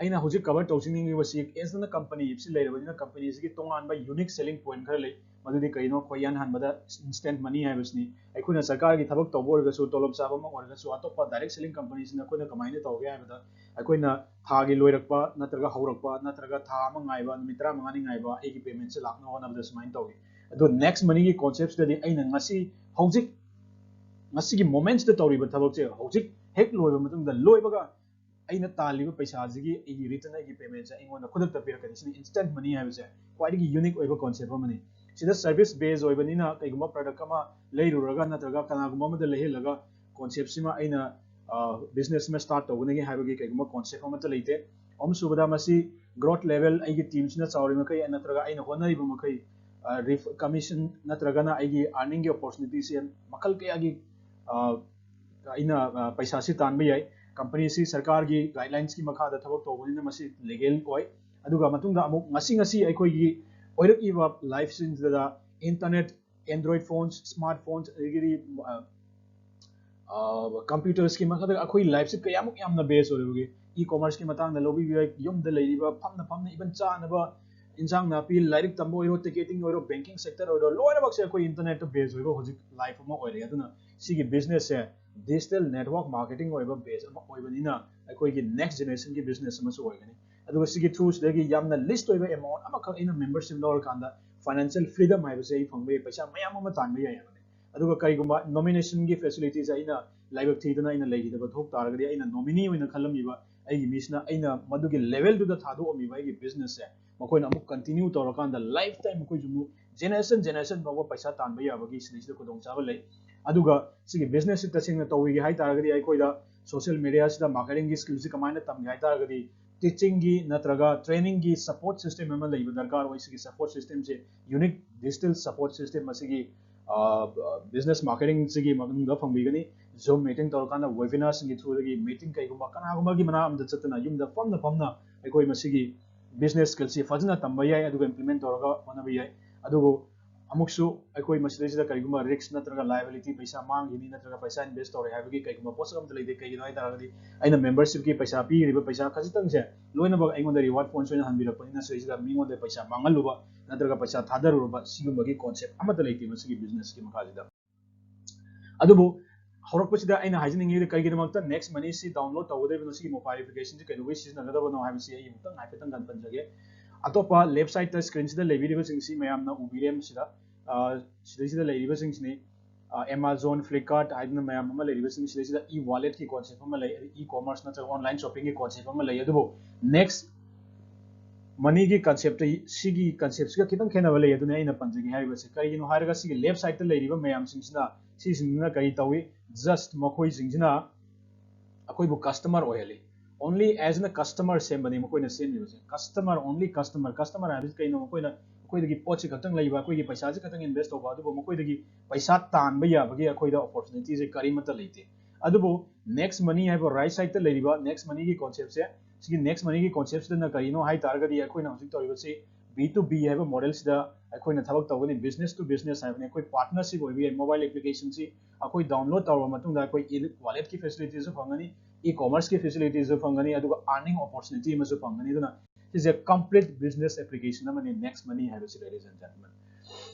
ꯑꯩꯅ ꯍꯧꯖꯤꯛ cover ꯇꯧꯖꯅꯤꯡꯉꯤꯕꯁꯤ instance company ꯁꯤ ꯂꯩꯔꯕꯅꯤꯅ company ꯁꯤꯒꯤ ꯇꯣꯉꯥꯟꯕ unique selling point ꯈꯔ ꯂꯩ꯫ ꯃꯗꯨꯗꯤ ꯀꯩꯅꯣ? ꯈ꯭ꯋꯥꯏ ꯏꯍꯥꯟ ꯍꯥꯟꯕꯗ instant money ꯍꯥꯏꯕꯁꯤꯅꯤ꯫ ꯑꯩꯈꯣꯏꯅ ꯁꯔꯀꯥꯔꯒꯤ ꯊꯕꯛ ꯇꯧꯕ ꯑꯣꯏꯔꯒꯁꯨ, ꯇꯣꯂꯣꯞ ꯆꯥꯕ ꯑꯃ ꯑꯣꯏꯔꯒꯁꯨ, ꯑꯇꯣꯞꯄ direct selling company ꯁꯤꯅ ꯑꯩꯈꯣꯏꯅ ꯀꯃꯥꯏꯅ ꯇꯧꯒꯦ ꯍꯥꯏꯕꯗ, ꯑꯩꯈꯣꯏꯅ ꯊꯥꯒꯤ ꯂꯣꯏꯔꯛꯄ ꯅꯠꯇ꯭ꯔꯒ ꯍꯧꯔꯛꯄ ꯅꯠꯇ꯭ꯔꯒ ꯊꯥ ꯑꯃ ꯉꯥꯏꯕ, ꯅꯨꯃꯤꯠ ꯇꯔꯥꯃꯉꯥꯅꯤ ꯉꯥꯏꯕ, ꯑꯩꯒꯤ payment ꯁꯦ ꯂꯥꯛꯅꯕ ꯍꯣꯠꯅꯕꯗ ꯁꯨꯃꯥꯏꯅ ꯇꯧꯏ꯫ ꯑꯗꯣ next money ꯒꯤ concept ꯁꯤꯗꯗꯤ ꯑꯩꯅ ꯉꯁꯤ, ꯍꯧꯖꯤꯛ, ꯉꯁꯤꯒꯤ moment ꯁꯤꯗ ꯇꯧꯔꯤꯕ ꯊꯕꯛꯁꯦ ꯍꯧꯖꯤꯛ ꯍꯦꯛ ꯂꯣꯏꯕ ꯃꯇꯨꯡꯗ, ꯂꯣꯏꯕꯒ ꯑꯩꯅ ꯇꯥꯜꯂꯤꯕ ꯄꯩꯁꯥꯁꯤꯒꯤ ꯑꯩꯒꯤ return, ꯑꯩꯒꯤ payment ꯁꯦ ꯑꯩꯉꯣꯟꯗ ꯈꯨꯗꯛꯇ ꯄꯤꯔꯛꯀꯅꯤ꯫ ꯁꯤꯅ instant money ꯍꯥꯏꯕꯁꯦ ꯈ꯭ꯋꯥꯏꯗꯒꯤ unique ꯑꯣꯏꯕ concept ꯑꯃꯅꯤ꯫ ꯁꯤꯗ service base ꯑꯣꯏꯕꯅꯤꯅ ꯀꯩꯒꯨꯝꯕ product ꯑꯃ ꯂꯩꯔꯨꯔꯒ ꯅꯠꯇ꯭ꯔꯒ ꯀꯅꯥꯒꯨꯝꯕ ꯑꯃꯗ ꯂꯩꯍꯜꯂꯒ concept ꯁꯤꯃ ꯑꯩꯅ, ꯑ, business ꯑꯃ start ꯇꯧꯒꯅꯤ ꯍꯥꯏꯕꯒꯤ ꯀꯩꯒꯨꯝꯕ concept ꯑꯃꯠꯇ ꯂꯩꯇꯦ꯫ ꯑꯍꯨꯝꯁꯨꯕꯗ, ꯃꯁꯤ growth level, ꯑꯩꯒꯤ team ꯁꯤꯅ ꯆꯥꯎꯔꯤ ꯃꯈꯩ ꯅꯠꯇ꯭ꯔꯒ ꯑꯩꯅ ꯍꯣꯠꯅꯔꯤꯕ ꯃꯈꯩ, ꯑ, ref-, commission ꯅꯠꯇ꯭ꯔꯒꯅ ꯑꯩꯒꯤ earning ꯒꯤ opportunity ꯁꯦ ꯃꯈꯜ ꯀꯌꯥꯒꯤ, ꯑ, ꯑꯩꯅ, ꯑ, ꯄꯩꯁꯥꯁꯤ ꯇꯥꯟꯕ ꯌꯥꯏ꯫ Company ꯁꯤ ꯁꯔꯀꯥꯔꯒꯤ guidelines ꯀꯤ ꯃꯈꯥꯗ ꯊꯕꯛ ꯇꯧꯕꯅꯤꯅ ꯃꯁꯤ legal ꯑꯣꯏ꯫ ꯑꯗꯨꯒ ꯃꯇꯨꯡꯗ ꯑꯃꯨꯛ ꯉꯁꯤ ꯉꯁꯤ ꯑꯩꯈꯣꯏꯒꯤ ꯑꯣꯏꯔꯛꯂꯤꯕ life ꯁꯤꯡꯁꯤꯗ internet, Android phones, smart phones, ꯑꯗꯒꯤꯗꯤ, ꯑ, ꯑ, computers ꯀꯤ ꯃꯈꯥꯗ ꯑꯩꯈꯣꯏ life ꯁꯤ ꯀꯌꯥꯃꯨꯛ ꯌꯥꯝꯅ base ꯑꯣꯏꯔꯤꯕꯒꯦ? E-commerce ꯀꯤ ꯃꯇꯥꯡꯗ ꯂꯧꯕꯤꯕ ꯌꯥꯏ, ꯌꯨꯝꯗ ꯂꯩꯔꯤꯕ ꯐꯝꯅ ꯐꯝꯅ even ꯆꯥꯅꯕ, ꯏꯟꯁꯥꯡ ꯅꯥꯄꯤ, ꯂꯥꯏꯔꯤꯛ ꯇꯝꯕ ꯑꯣꯏꯔꯣ, ticketing ꯑꯣꯏꯔꯣ, banking sector ꯑꯣꯏꯔꯣ, ꯂꯣꯏꯅꯃꯛꯁꯦ ꯑꯩꯈꯣꯏ internet ꯇ base ꯑꯣꯏꯕ ꯍꯧꯖꯤꯛ life ꯑꯃ ꯑꯣꯏꯔꯦ꯫ ꯑꯗꯨꯅ ꯁꯤꯒꯤ business ꯁꯦ digital network marketing ꯑꯣꯏꯕ base ꯑꯃ ꯑꯣꯏꯕꯅꯤꯅ ꯑꯩꯈꯣꯏꯒꯤ next generation ꯒꯤ business ꯑꯃꯁꯨ ꯑꯣꯏꯒꯅꯤ꯫ ꯑꯗꯨꯒ ꯁꯤꯒꯤ through ꯁꯤꯗꯒꯤ ꯌꯥꯝꯅ least ꯑꯣꯏꯕ amount ꯑꯃꯈꯛ ꯑꯩꯅ membership ꯂꯧꯔꯀꯥꯟꯗ financial freedom ꯍꯥꯏꯕꯁꯦ ꯑꯩ ꯐꯪꯕ ꯌꯥꯏ, ꯄꯩꯁꯥ ꯃꯌꯥꯝ ꯑꯃ ꯇꯥꯟꯕ ꯌꯥꯏ ꯍꯥꯏꯕꯅꯤ꯫ ꯑꯗꯨꯒ ꯀꯔꯤꯒꯨꯝꯕ nomination ꯒꯤ facility ꯁꯦ ꯑꯩꯅ ꯂꯥꯏꯕꯛ ꯊꯤꯗꯅ ꯑꯩꯅ ꯂꯩꯈꯤꯗꯕ ꯊꯣꯛ ꯇꯥꯔꯒꯗꯤ, ꯑꯩꯅ nominee ꯑꯣꯏꯅ ꯈꯜꯂꯝꯃꯤꯕ ꯑꯩꯒꯤ ꯃꯤꯁꯤꯅ ꯑꯩꯅ ꯃꯗꯨꯒꯤ level ꯗꯨꯗ ꯊꯥꯗꯣꯛꯑꯝꯃꯤꯕ ꯑꯩꯒꯤ business ꯁꯦ ꯃꯈꯣꯏꯅ ꯑꯃꯨꯛ continue ꯇꯧꯔꯀꯥꯟꯗ life time ꯑꯩꯈꯣꯏꯁꯨ ꯑꯃꯨꯛ generation generation ꯐꯥꯎꯕ ꯄꯩꯁꯥ ꯇꯥꯟꯕ ꯌꯥꯕꯒꯤ ꯁꯤꯗꯩꯁꯤꯗ ꯈꯨꯗꯣꯡꯆꯥꯕ ꯂꯩ꯫ ꯑꯗꯨꯒ ꯁꯤꯒꯤ business ꯁꯤ ꯇꯁꯦꯡꯅ ꯇꯧꯕꯤꯒꯦ ꯍꯥꯏ ꯇꯥꯔꯒꯗꯤ, ꯑꯩꯈꯣꯏꯗ social media ꯁꯤꯗ marketing ꯒꯤ skill ꯁꯤ ꯀꯃꯥꯏꯅ ꯇꯝꯒꯦ ꯍꯥꯏ ꯇꯥꯔꯒꯗꯤ, teaching ꯒꯤ ꯅꯠꯇ꯭ꯔꯒ training ꯒꯤ support system ꯑꯃ ꯂꯩꯕ ꯗꯔꯀꯥꯔ ꯑꯣꯏ꯫ ꯁꯤꯒꯤ support system ꯁꯦ unique digital support system ꯑꯁꯤꯒꯤ, ꯑ, business marketing ꯁꯤꯒꯤ ꯃꯅꯨꯡꯗ ꯐꯪꯕꯤꯒꯅꯤ꯫ Zoom meeting ꯇꯧꯔꯀꯥꯟꯗ webinar ꯁꯤꯡꯒꯤ through ꯗꯒꯤ meeting ꯀꯩꯒꯨꯝꯕ ꯀꯅꯥꯒꯨꯝꯕꯒꯤ ꯃꯅꯥꯛ ꯑꯃꯗ ꯆꯠꯇꯅ ꯌꯨꯝꯗ ꯐꯝꯅ ꯐꯝꯅ ꯑꯩꯈꯣꯏ ꯃꯁꯤꯒꯤ business skill ꯁꯤ ꯐꯖꯅ ꯇꯝꯕ ꯌꯥꯏ, ꯑꯗꯨꯒ implement ꯇꯧꯔꯒ ꯍꯣꯠꯅꯕ ꯌꯥꯏ꯫ ꯑꯗꯨꯕꯨ ꯑꯃꯨꯛꯁꯨ ꯑꯩꯈꯣꯏ ꯃꯁꯤꯗꯩꯁꯤꯗ ꯀꯔꯤꯒꯨꯝꯕ risk ꯅꯠꯇ꯭ꯔꯒ liability, ꯄꯩꯁꯥ ꯃꯥꯡꯈꯤꯅꯤ ꯅꯠꯇ꯭ꯔꯒ ꯄꯩꯁꯥ invest ꯇꯧꯔꯦ ꯍꯥꯏꯕꯒꯤ ꯀꯩꯒꯨꯝꯕ ꯄꯣꯠꯁꯛ ꯑꯝꯇ ꯂꯩꯇꯦ꯫ ꯀꯩꯒꯤꯅꯣ ꯍꯥꯏ ꯇꯥꯔꯒꯗꯤ ꯑꯩꯅ membership ꯀꯤ ꯄꯩꯁꯥ ꯄꯤꯔꯤꯕ ꯄꯩꯁꯥ ꯈꯖꯤꯛꯇꯪꯁꯦ ꯂꯣꯏꯅꯃꯛ ꯑꯩꯉꯣꯟꯗ reward points ꯑꯣꯏꯅ ꯍꯟꯕꯤꯔꯛꯄꯅꯤꯅ ꯁꯤꯗꯩꯁꯤꯗ ꯃꯤꯉꯣꯟꯗ ꯄꯩꯁꯥ ꯃꯥꯡꯍꯜꯂꯨꯕ ꯅꯠꯇ꯭ꯔꯒ ꯄꯩꯁꯥ ꯊꯥꯗꯔꯨꯔꯕ ꯁꯤꯒꯨꯝꯕꯒꯤ concept ꯑꯃꯠꯇ ꯂꯩꯇꯦ ꯃꯁꯤꯒꯤ business ꯀꯤ ꯃꯈꯥꯁꯤꯗ꯫ ꯑꯗꯨꯕꯨ ꯍꯧꯔꯛꯄꯁꯤꯗ ꯑꯩꯅ ꯍꯥꯏꯖꯅꯤꯡꯉꯤꯗꯤ ꯀꯔꯤꯒꯤꯗꯃꯛꯇ Next Money ꯁꯤ download ꯇꯧꯒꯗꯧꯔꯤꯕꯅꯣ, ꯁꯤꯒꯤ mobile application ꯁꯤ ꯀꯩꯗꯧꯕꯩ ꯁꯤꯖꯤꯟꯅꯒꯗꯕꯅꯣ ꯍꯥꯏꯕꯁꯤ ꯑꯩ ꯑꯃꯨꯛꯇꯪ ꯍꯥꯏꯐꯦꯠꯇꯪ ꯄꯟꯖꯒꯦ꯫ ꯑꯇꯣꯞꯄ left side ꯇ screen ꯁꯤꯗ ꯂꯩꯕꯤꯔꯤꯕꯁꯤꯡꯁꯤ ꯃꯌꯥꯝꯅ ꯎꯕꯤꯔꯦ ꯃꯁꯤꯗ, ꯑ, ꯁꯤꯗꯩꯁꯤꯗ ꯂꯩꯔꯤꯕꯁꯤꯡꯁꯤꯅꯤ꯫ ꯑ, Amazon, Flipkart ꯍꯥꯏꯗꯅ ꯃꯌꯥꯝ ꯑꯃ ꯂꯩꯔꯤꯕꯁꯤꯡ ꯁꯤꯗꯩꯁꯤꯗ e-wallet ꯀꯤ concept ꯑꯃ ꯂꯩ, e-commerce ꯅꯠꯇ꯭ꯔꯒ online shopping ꯒꯤ concept ꯑꯃ ꯂꯩ꯫ ꯑꯗꯨꯕꯨ Next Money ꯒꯤ concept ꯇ ꯁꯤꯒꯤ concept ꯁꯤꯒ ꯈꯤꯇꯪ ꯈꯦꯠꯅꯕ ꯂꯩ, ꯑꯗꯨꯅ ꯑꯩꯅ ꯄꯟꯖꯒꯦ ꯍꯥꯏꯔꯤꯕꯁꯦ꯫ ꯀꯔꯤꯒꯤꯅꯣ ꯍꯥꯏꯔꯒ ꯁꯤꯒꯤ left side ꯇ ꯂꯩꯔꯤꯕ ꯃꯌꯥꯝꯁꯤꯡꯁꯤꯅ, ꯁꯤꯁꯤꯡꯁꯤꯅ ꯀꯔꯤ ꯇꯧꯏ? Just ꯃꯈꯣꯏꯁꯤꯡꯁꯤꯅ ꯑꯩꯈꯣꯏꯕꯨ customer ꯑꯣꯏꯍꯜꯂꯤ꯫ Only as a customer ꯁꯦꯝꯕꯅꯤ ꯃꯈꯣꯏꯅ ꯁꯦꯝꯃꯤꯕꯁꯦ꯫ Customer, only customer꯫ Customer ꯍꯥꯏꯕꯁꯤ ꯀꯩꯅꯣ? ꯃꯈꯣꯏꯅ ꯑꯩꯈꯣꯏꯗꯒꯤ ꯄꯣꯠꯁꯤ ꯈꯛꯇꯪ ꯂꯩꯕ, ꯑꯩꯈꯣꯏꯒꯤ ꯄꯩꯁꯥꯁꯤ ꯈꯛꯇꯪ invest ꯇꯧꯕ, ꯑꯗꯨꯕꯨ ꯃꯈꯣꯏꯗꯒꯤ ꯄꯩꯁꯥ ꯇꯥꯟꯕ ꯌꯥꯕꯒꯤ ꯑꯩꯈꯣꯏꯗ opportunity ꯁꯦ ꯀꯔꯤꯃꯠꯇ ꯂꯩꯇꯦ꯫ ꯑꯗꯨꯕꯨ Next Money ꯍꯥꯏꯕ right side ꯇ ꯂꯩꯔꯤꯕ Next Money ꯒꯤ concept ꯁꯦ, ꯁꯤꯒꯤ Next Money ꯒꯤ concept ꯁꯤꯗꯅ ꯀꯔꯤꯅꯣ ꯍꯥꯏ ꯇꯥꯔꯒꯗꯤ ꯑꯩꯈꯣꯏꯅ ꯍꯧꯖꯤꯛ ꯇꯧꯔꯤꯕꯁꯤ B to B ꯍꯥꯏꯕ model ꯁꯤꯗ ꯑꯩꯈꯣꯏꯅ ꯊꯕꯛ ꯇꯧꯒꯅꯤ, business to business ꯍꯥꯏꯕꯅꯤ꯫ ꯑꯩꯈꯣꯏ partnership ꯑꯣꯏꯕ ꯌꯥꯏ꯫ Mobile application ꯁꯤ ꯑꯩꯈꯣꯏ download ꯇꯧꯔꯕ ꯃꯇꯨꯡꯗ ꯑꯩꯈꯣꯏ e-wallet ꯀꯤ facility ꯁꯨ ꯐꯪꯒꯅꯤ, e-commerce ꯀꯤ facility ꯁꯨ ꯐꯪꯒꯅꯤ, ꯑꯗꯨꯒ earning opportunity ꯑꯃꯁꯨ ꯐꯪꯒꯅꯤ꯫ ꯑꯗꯨꯅ ꯁꯤꯁꯦ complete business application ꯑꯃꯅꯤ Next Money ꯍꯥꯏꯕꯁꯤ, ladies and gentlemen꯫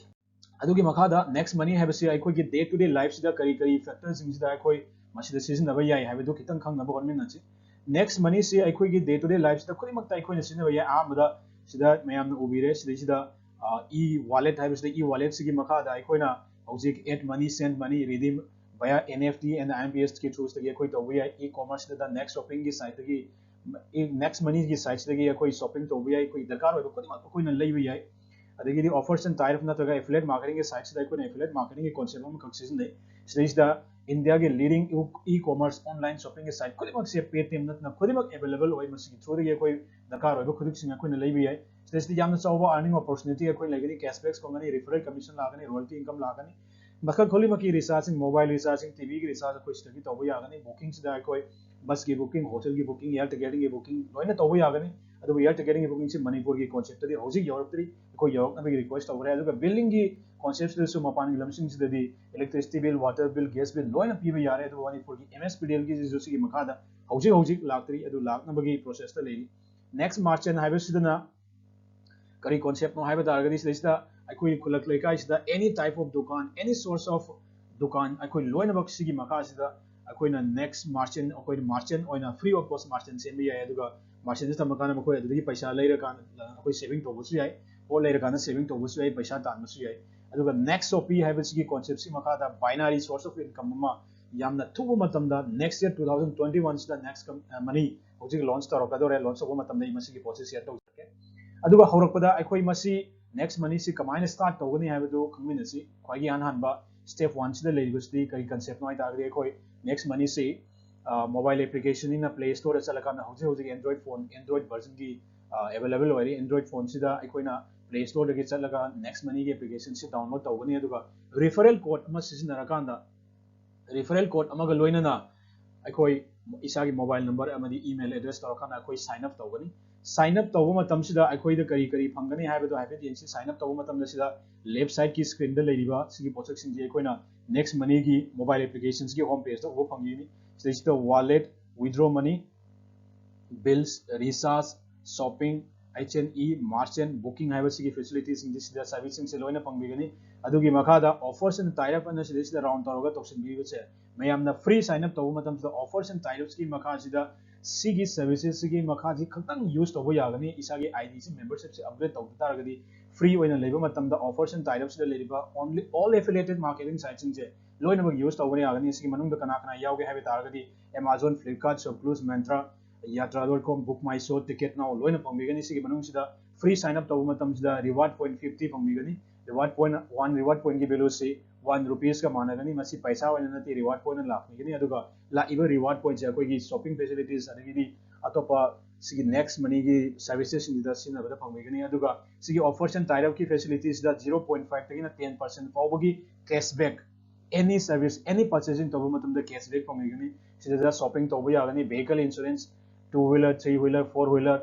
ꯑꯗꯨꯒꯤ ꯃꯈꯥꯗ Next Money ꯍꯥꯏꯕꯁꯤ ꯑꯩꯈꯣꯏꯒꯤ day to day life ꯁꯤꯗ ꯀꯔꯤ ꯀꯔꯤ factor ꯁꯤꯡꯁꯤꯗ ꯑꯩꯈꯣꯏ ꯃꯁꯤꯗ ꯁꯤꯖꯤꯟꯅꯕ ꯌꯥꯏ ꯍꯥꯏꯕꯗꯨ ꯈꯤꯇꯪ ꯈꯪꯅꯕ ꯍꯣꯠꯃꯤꯟꯅꯁꯤ꯫ Next Money ꯁꯤ ꯑꯩꯈꯣꯏꯒꯤ day to day life ꯁꯤꯗ ꯈꯨꯗꯤꯡꯃꯛꯇ ꯑꯩꯈꯣꯏꯅ ꯁꯤꯖꯤꯟꯅꯕ ꯌꯥꯏ꯫ ꯑꯍꯥꯟꯕꯗ ꯁꯤꯗ ꯃꯌꯥꯝꯅ ꯎꯕꯤꯔꯦ, ꯁꯤꯗꯩꯁꯤꯗ, ꯑ, e-wallet ꯍꯥꯏꯕꯁꯤꯗ, e-wallet ꯁꯤꯒꯤ ꯃꯈꯥꯗ ꯑꯩꯈꯣꯏꯅ ꯍꯧꯖꯤꯛ add money, send money, redeem via N F T and I M P S ꯀꯤ through ꯁꯤꯗꯒꯤ ꯑꯩꯈꯣꯏ ꯇꯧꯕ ꯌꯥꯏ꯫ E-commerce ꯁꯤꯗ Next Shopping ꯒꯤ site ꯇꯒꯤ, Next Money ꯒꯤ site ꯁꯤꯗꯒꯤ ꯑꯩꯈꯣꯏ shopping ꯇꯧꯕ ꯌꯥꯏ꯫ ꯑꯩꯈꯣꯏꯒꯤ ꯗꯔꯀꯥꯔ ꯑꯣꯏꯕ ꯈꯨꯗꯤꯡꯃꯛ ꯑꯩꯈꯣꯏꯅ ꯂꯩꯕ ꯌꯥꯏ꯫ ꯑꯗꯒꯤꯗꯤ offers and tariff ꯅꯠꯇ꯭ꯔꯒ affiliate marketing ꯒꯤ site ꯁꯤꯗ ꯑꯩꯈꯣꯏꯅ affiliate marketing ꯒꯤ concept ꯑꯃꯈꯛ ꯁꯤꯖꯤꯟꯅꯩ꯫ ꯁꯤꯗꯩꯁꯤꯗ India ꯒꯤ leading e-commerce online shopping ꯒꯤ site ꯈꯨꯗꯤꯡꯃꯛꯁꯦ Paytm ꯅꯠꯇꯅ ꯈꯨꯗꯤꯡꯃꯛ available ꯑꯣꯏ꯫ ꯃꯁꯤꯒꯤ through ꯗꯒꯤ ꯑꯩꯈꯣꯏ ꯗꯔꯀꯥꯔ ꯑꯣꯏꯕ ꯈꯨꯗꯤꯡꯁꯤꯡ ꯑꯩꯈꯣꯏꯅ ꯂꯩꯕ ꯌꯥꯏ꯫ ꯁꯤꯗꯩꯁꯤꯗ ꯌꯥꯝꯅ ꯆꯥꯎꯕ earning opportunity ꯑꯩꯈꯣꯏ ꯂꯩꯒꯅꯤ, cashbacks ꯐꯪꯒꯅꯤ, referral commission ꯂꯥꯛꯀꯅꯤ, ꯃꯈꯜ ꯈꯨꯗꯤꯡꯃꯛꯀꯤ recharge ꯁꯤꯡ, mobile recharge ꯁꯤꯡ, T V ꯒꯤ recharge ꯑꯩꯈꯣꯏ ꯁꯤꯗꯒꯤ ꯇꯧꯕ ꯌꯥꯒꯅꯤ꯫ Booking ꯁꯤꯗ ꯑꯩꯈꯣꯏ bus ꯀꯤ booking, hotel ꯒꯤ booking, air ticket ꯀꯤ booking ꯂꯣꯏꯅ ꯇꯧꯕ ꯌꯥꯒꯅꯤ꯫ ꯑꯗꯨꯕꯨ air ticket ꯀꯤ booking ꯁꯤ ꯃꯅꯤꯄꯨꯔꯒꯤ concept ꯇꯗꯤ ꯍꯧꯖꯤꯛ ꯌꯧꯔꯛꯇ꯭ꯔꯤ꯫ ꯑꯩꯈꯣꯏ ꯌꯧꯔꯛꯅꯕꯒꯤ request ꯇꯧꯈ꯭ꯔꯦ꯫ ꯑꯗꯨꯒ billingꯒꯤ conceptꯁꯤꯗꯁꯨ ꯃꯄꯥꯟꯒꯤ ꯂꯝꯁꯤꯡꯁꯤꯗꯗꯤ electricity bill, water bill, gas bill ꯂꯣꯏꯅ ꯄꯤꯕ ꯌꯥꯔꯦ꯫ ꯑꯗꯨꯕꯨ ꯃꯅꯤꯄꯨꯔꯒꯤ MSPDLꯒꯤꯁꯤꯁꯨ ꯁꯤꯒꯤ ꯃꯈꯥꯗ ꯍꯧꯖꯤꯛ ꯍꯧꯖꯤꯛ ꯂꯥꯛꯇ꯭ꯔꯤ, ꯑꯗꯨ ꯂꯥꯛꯅꯕꯒꯤ processꯇ ꯂꯩꯔꯤ꯫ Next merchant ꯍꯥꯏꯕꯁꯤꯗꯅ ꯀꯔꯤ conceptꯅꯣ ꯍꯥꯏꯕ ꯇꯥꯔꯒꯗꯤ, ꯁꯤꯗꯩꯁꯤꯗ ꯑꯩꯈꯣꯏ ꯈꯨꯜꯂꯛ ꯂꯩꯀꯥꯏꯁꯤꯗ any type of ꯗꯨꯀꯥꯟ, any source of ꯗꯨꯀꯥꯟ, ꯑꯩꯈꯣꯏ ꯂꯣꯏꯅꯃꯛ ꯁꯤꯒꯤ ꯃꯈꯥꯁꯤꯗ ꯑꯩꯈꯣꯏꯅ next merchant, ꯑꯩꯈꯣꯏꯅ merchant ꯑꯣꯏꯅ free of cost merchant ꯁꯦꯝꯕ ꯌꯥꯏ꯫ ꯑꯗꯨꯒ merchantꯁꯤ ꯊꯝꯃꯀꯥꯟꯗ ꯃꯈꯣꯏ ꯑꯗꯨꯗꯒꯤ ꯄꯩꯁꯥ ꯂꯩꯔꯀꯥꯟꯗ ꯑꯩꯈꯣꯏ saving ꯇꯧꯕꯁꯨ ꯌꯥꯏ, ꯄꯣꯠ ꯂꯩꯔꯀꯥꯟꯗ saving ꯇꯧꯕꯁꯨ ꯌꯥꯏ, ꯄꯩꯁꯥ ꯇꯥꯟꯕꯁꯨ ꯌꯥꯏ꯫ ꯑꯗꯨꯒ next Shopee ꯍꯥꯏꯕꯁꯤꯒꯤ conceptꯁꯤ ꯃꯈꯥꯗ binary source of income ꯑꯃ ꯌꯥꯝꯅ ꯊꯨꯕ ꯃꯇꯝꯗ next year two thousand twenty one ꯁꯤꯗ next money ꯍꯧꯖꯤꯛ launch ꯇꯧꯔꯛꯀꯗꯧꯔꯦ꯫ Launch ꯇꯧꯕ ꯃꯇꯝꯗ ꯑꯩ ꯃꯁꯤꯒꯤ ꯄꯣꯠꯁꯤ share ꯇꯧꯖꯔꯛꯀꯦ꯫ ꯑꯗꯨꯒ ꯍꯧꯔꯛꯄꯗ ꯑꯩꯈꯣꯏ ꯃꯁꯤ next moneyꯁꯤ ꯀꯃꯥꯏꯅ start ꯇꯧꯒꯅꯤ ꯍꯥꯏꯕꯗꯨ ꯈꯪꯃꯤꯟꯅꯁꯤ꯫ ꯈ꯭ꯋꯥꯏꯒꯤ ꯏꯍꯥꯟ ꯍꯥꯟꯕ step oneꯁꯤꯗ ꯂꯩꯔꯤꯕꯁꯤꯗꯤ ꯀꯔꯤ conceptꯅꯣ ꯍꯥꯏ ꯇꯥꯔꯒꯗꯤ, ꯑꯩꯈꯣꯏ next moneyꯁꯤ mobile applicationꯅꯤꯅ Play Storeꯗ ꯆꯠꯂꯀꯥꯟꯗ ꯍꯧꯖꯤꯛ ꯍꯧꯖꯤꯛ Android phone, Android versionꯒꯤ available ꯑꯣꯏꯔꯤ꯫ Android phoneꯁꯤꯗ ꯑꯩꯈꯣꯏꯅ Play Storeꯗꯒꯤ ꯆꯠꯂꯒ next moneyꯒꯤ applicationꯁꯤ download ꯇꯧꯒꯅꯤ꯫ ꯑꯗꯨꯒ referral code ꯑꯃ ꯁꯤꯖꯤꯟꯅꯔꯀꯥꯟꯗ, referral code ꯑꯃꯒ ꯂꯣꯏꯅꯅ ꯑꯩꯈꯣꯏ ꯏꯁꯥꯒꯤ mobile number ꯑꯃꯗꯤ email address ꯇꯧꯔꯀꯥꯟꯗ ꯑꯩꯈꯣꯏ sign up ꯇꯧꯒꯅꯤ꯫ Sign up ꯇꯧꯕ ꯃꯇꯝꯁꯤꯗ ꯑꯩꯈꯣꯏꯗ ꯀꯔꯤ ꯀꯔꯤ ꯐꯪꯒꯅꯤ ꯍꯥꯏꯕꯗꯣ ꯍꯥꯏꯐꯦꯠ ꯌꯦꯡꯁꯤ꯫ Sign up ꯇꯧꯕ ꯃꯇꯝꯗ ꯁꯤꯗ left sideꯀꯤ screenꯗ ꯂꯩꯔꯤꯕ ꯁꯤꯒꯤ ꯄꯣꯠꯁꯛꯁꯤꯡꯁꯤ ꯑꯩꯈꯣꯏꯅ next moneyꯒꯤ mobile applicationꯒꯤ home pageꯇ ꯎꯕ ꯐꯪꯒꯅꯤ꯫ ꯁꯤꯗꯩꯁꯤꯗ wallet, withdraw money, bills, recharge, shopping, H and E, merchant, booking ꯍꯥꯏꯕꯁꯤꯒꯤ facilitiesꯁꯤꯡꯁꯤ ꯁꯤꯗ serviceꯁꯤꯡꯁꯦ ꯂꯣꯏꯅ ꯐꯪꯕꯤꯒꯅꯤ꯫ ꯑꯗꯨꯒꯤ ꯃꯈꯥꯗ offers and tie up ꯑꯅ ꯁꯤꯗꯩꯁꯤꯗ round ꯇꯧꯔꯒ ꯇꯧꯁꯤꯟꯕꯤꯕꯁꯦ, ꯃꯌꯥꯝꯅ free sign up ꯇꯧꯕ ꯃꯇꯝꯁꯤꯗ offers and tie upꯁꯀꯤ ꯃꯈꯥꯁꯤꯗ ꯁꯤꯒꯤ servicesꯁꯤꯒꯤ ꯃꯈꯥꯁꯤ ꯈꯛꯇꯪ use ꯇꯧꯕ ꯌꯥꯒꯅꯤ꯫ ꯏꯁꯥꯒꯤ IDꯁꯤ membershipꯁꯤ upgrade ꯇꯧꯗ ꯇꯥꯔꯒꯗꯤ free ꯑꯣꯏꯅ ꯂꯩꯕ ꯃꯇꯝꯗ offers and tie upꯁꯤꯗ ꯂꯩꯔꯤꯕ only all affiliated marketing sitesꯁꯤꯡꯁꯦ ꯂꯣꯏꯅꯃꯛ use ꯇꯧꯕ ꯌꯥꯒꯅꯤ꯫ ꯁꯤꯒꯤ ꯃꯅꯨꯡꯗ ꯀꯅꯥ ꯀꯅꯥ ꯌꯥꯎꯒꯦ ꯍꯥꯏꯕ ꯇꯥꯔꯒꯗꯤ Amazon, Flipkart, Shopcluse, Myntra, Yatra dot com, Book My Show, Ticket Now ꯂꯣꯏꯅ ꯐꯪꯕꯤꯒꯅꯤ꯫ ꯁꯤꯒꯤ ꯃꯅꯨꯡꯁꯤꯗ free sign up ꯇꯧꯕ ꯃꯇꯝꯁꯤꯗ reward point fifty ꯐꯪꯕꯤꯒꯅꯤ꯫ Reward point, one reward pointꯀꯤ valueꯁꯤ one rupeesꯀ ꯃꯥꯟꯅꯒꯅꯤ꯫ ꯃꯁꯤ ꯄꯩꯁꯥ ꯑꯣꯏꯅ ꯅꯠꯇꯦ, reward pointꯅ ꯂꯥꯛꯄꯤꯒꯅꯤ꯫ ꯑꯗꯨꯒ ꯂꯥꯛꯏꯕ reward pointꯁꯦ ꯑꯩꯈꯣꯏꯒꯤ shopping facilities ꯑꯗꯒꯤꯗꯤ ꯑꯇꯣꯞꯄ ꯁꯤꯒꯤ next moneyꯒꯤ servicesꯁꯤꯡꯁꯤꯗ ꯁꯤꯖꯤꯟꯅꯕꯗ ꯐꯪꯕꯤꯒꯅꯤ꯫ ꯑꯗꯨꯒ ꯁꯤꯒꯤ offers and tie upꯀꯤ facilitiesꯗ zero point fiveꯇꯒꯤꯅ ten percent ꯐꯥꯎꯕꯒꯤ cashback, any service, any purchasing ꯇꯧꯕ ꯃꯇꯝꯗ cashback ꯐꯪꯕꯤꯒꯅꯤ꯫ ꯁꯤꯗ shopping ꯇꯧꯕ ꯌꯥꯒꯅꯤ, vehicle insurance, two wheeler, three wheeler, four wheeler,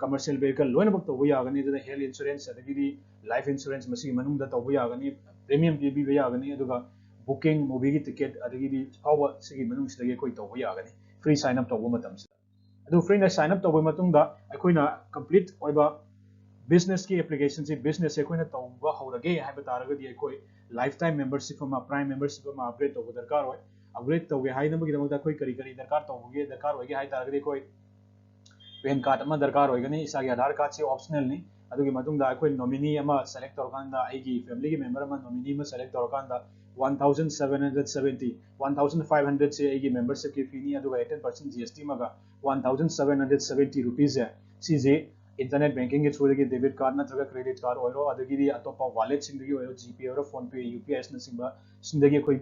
commercial vehicle ꯂꯣꯏꯅꯃꯛ ꯇꯧꯕ ꯌꯥꯒꯅꯤ꯫ ꯑꯗꯨꯅ health insurance ꯑꯗꯒꯤꯗꯤ life insurance ꯃꯁꯤꯒꯤ ꯃꯅꯨꯡꯗ ꯇꯧꯕ ꯌꯥꯒꯅꯤ, premium ꯄꯤꯕꯤꯕ ꯌꯥꯒꯅꯤ꯫ ꯑꯗꯨꯒ booking, movieꯒꯤ ticket ꯑꯗꯒꯤꯗꯤ ꯐꯥꯎꯕ ꯁꯤꯒꯤ ꯃꯅꯨꯡꯁꯤꯗꯒꯤ ꯑꯩꯈꯣꯏ ꯇꯧꯕ ꯌꯥꯒꯅꯤ free sign up ꯇꯧꯕ ꯃꯇꯝꯁꯤꯗ꯫ ꯑꯗꯨ freeꯅ sign up ꯇꯧꯕ ꯃꯇꯨꯡꯗ ꯑꯩꯈꯣꯏꯅ complete ꯑꯣꯏꯕ businessꯀꯤ applicationꯁꯤ businessꯁꯦ ꯑꯩꯈꯣꯏꯅ ꯇꯧꯕ ꯍꯧꯔꯒꯦ ꯍꯥꯏꯕ ꯇꯥꯔꯒꯗꯤ ꯑꯩꯈꯣꯏ lifetime membership ꯑꯃ, Prime membership ꯑꯃ upgrade ꯇꯧꯕ ꯗꯔꯀꯥꯔ ꯑꯣꯏ꯫ Upgrade ꯇꯧꯒꯦ ꯍꯥꯏꯅꯕꯒꯤꯗꯃꯛꯇ ꯑꯩꯈꯣꯏ ꯀꯔꯤ ꯀꯔꯤ ꯗꯔꯀꯥꯔ ꯇꯧꯕꯒꯦ, ꯗꯔꯀꯥꯔ ꯑꯣꯏꯒꯦ ꯍꯥꯏ ꯇꯥꯔꯒꯗꯤ ꯑꯩꯈꯣꯏ PAN card ꯑꯃ ꯗꯔꯀꯥꯔ ꯑꯣꯏꯒꯅꯤ꯫ ꯏꯁꯥꯒꯤ Aadhaar cardꯁꯤ optionalꯅꯤ꯫ ꯑꯗꯨꯒꯤ ꯃꯇꯨꯡꯗ ꯑꯩꯈꯣꯏ nominee ꯑꯃ select ꯇꯧꯔꯀꯥꯟꯗ, ꯑꯩꯒꯤ familyꯒꯤ member ꯑꯃ nominee ꯑꯃ select ꯇꯧꯔꯀꯥꯟꯗ, one thousand seven hundred seventy, one thousand five hundredꯁꯤ ꯑꯩꯒꯤ membershipꯀꯤ feeꯅꯤ, ꯑꯗꯨꯒ eighteen percent GST ꯑꯃꯒ one thousand seven hundred seventy rupeesꯁꯦ, ꯁꯤꯁꯦ internet bankingꯒꯤ throughꯗꯒꯤ debit card ꯅꯠꯇ꯭ꯔꯒ credit card ꯑꯣꯏꯔꯣ, ꯑꯗꯒꯤꯗꯤ ꯑꯇꯣꯞꯄ walletꯁꯤꯡꯗꯒꯤ ꯑꯣꯏꯔꯣ, GPay ꯑꯣꯏꯔꯣ, PhonePe, UPIꯁꯅꯆꯤꯡꯕ ꯁꯤꯡꯗꯒꯤ ꯑꯩꯈꯣꯏ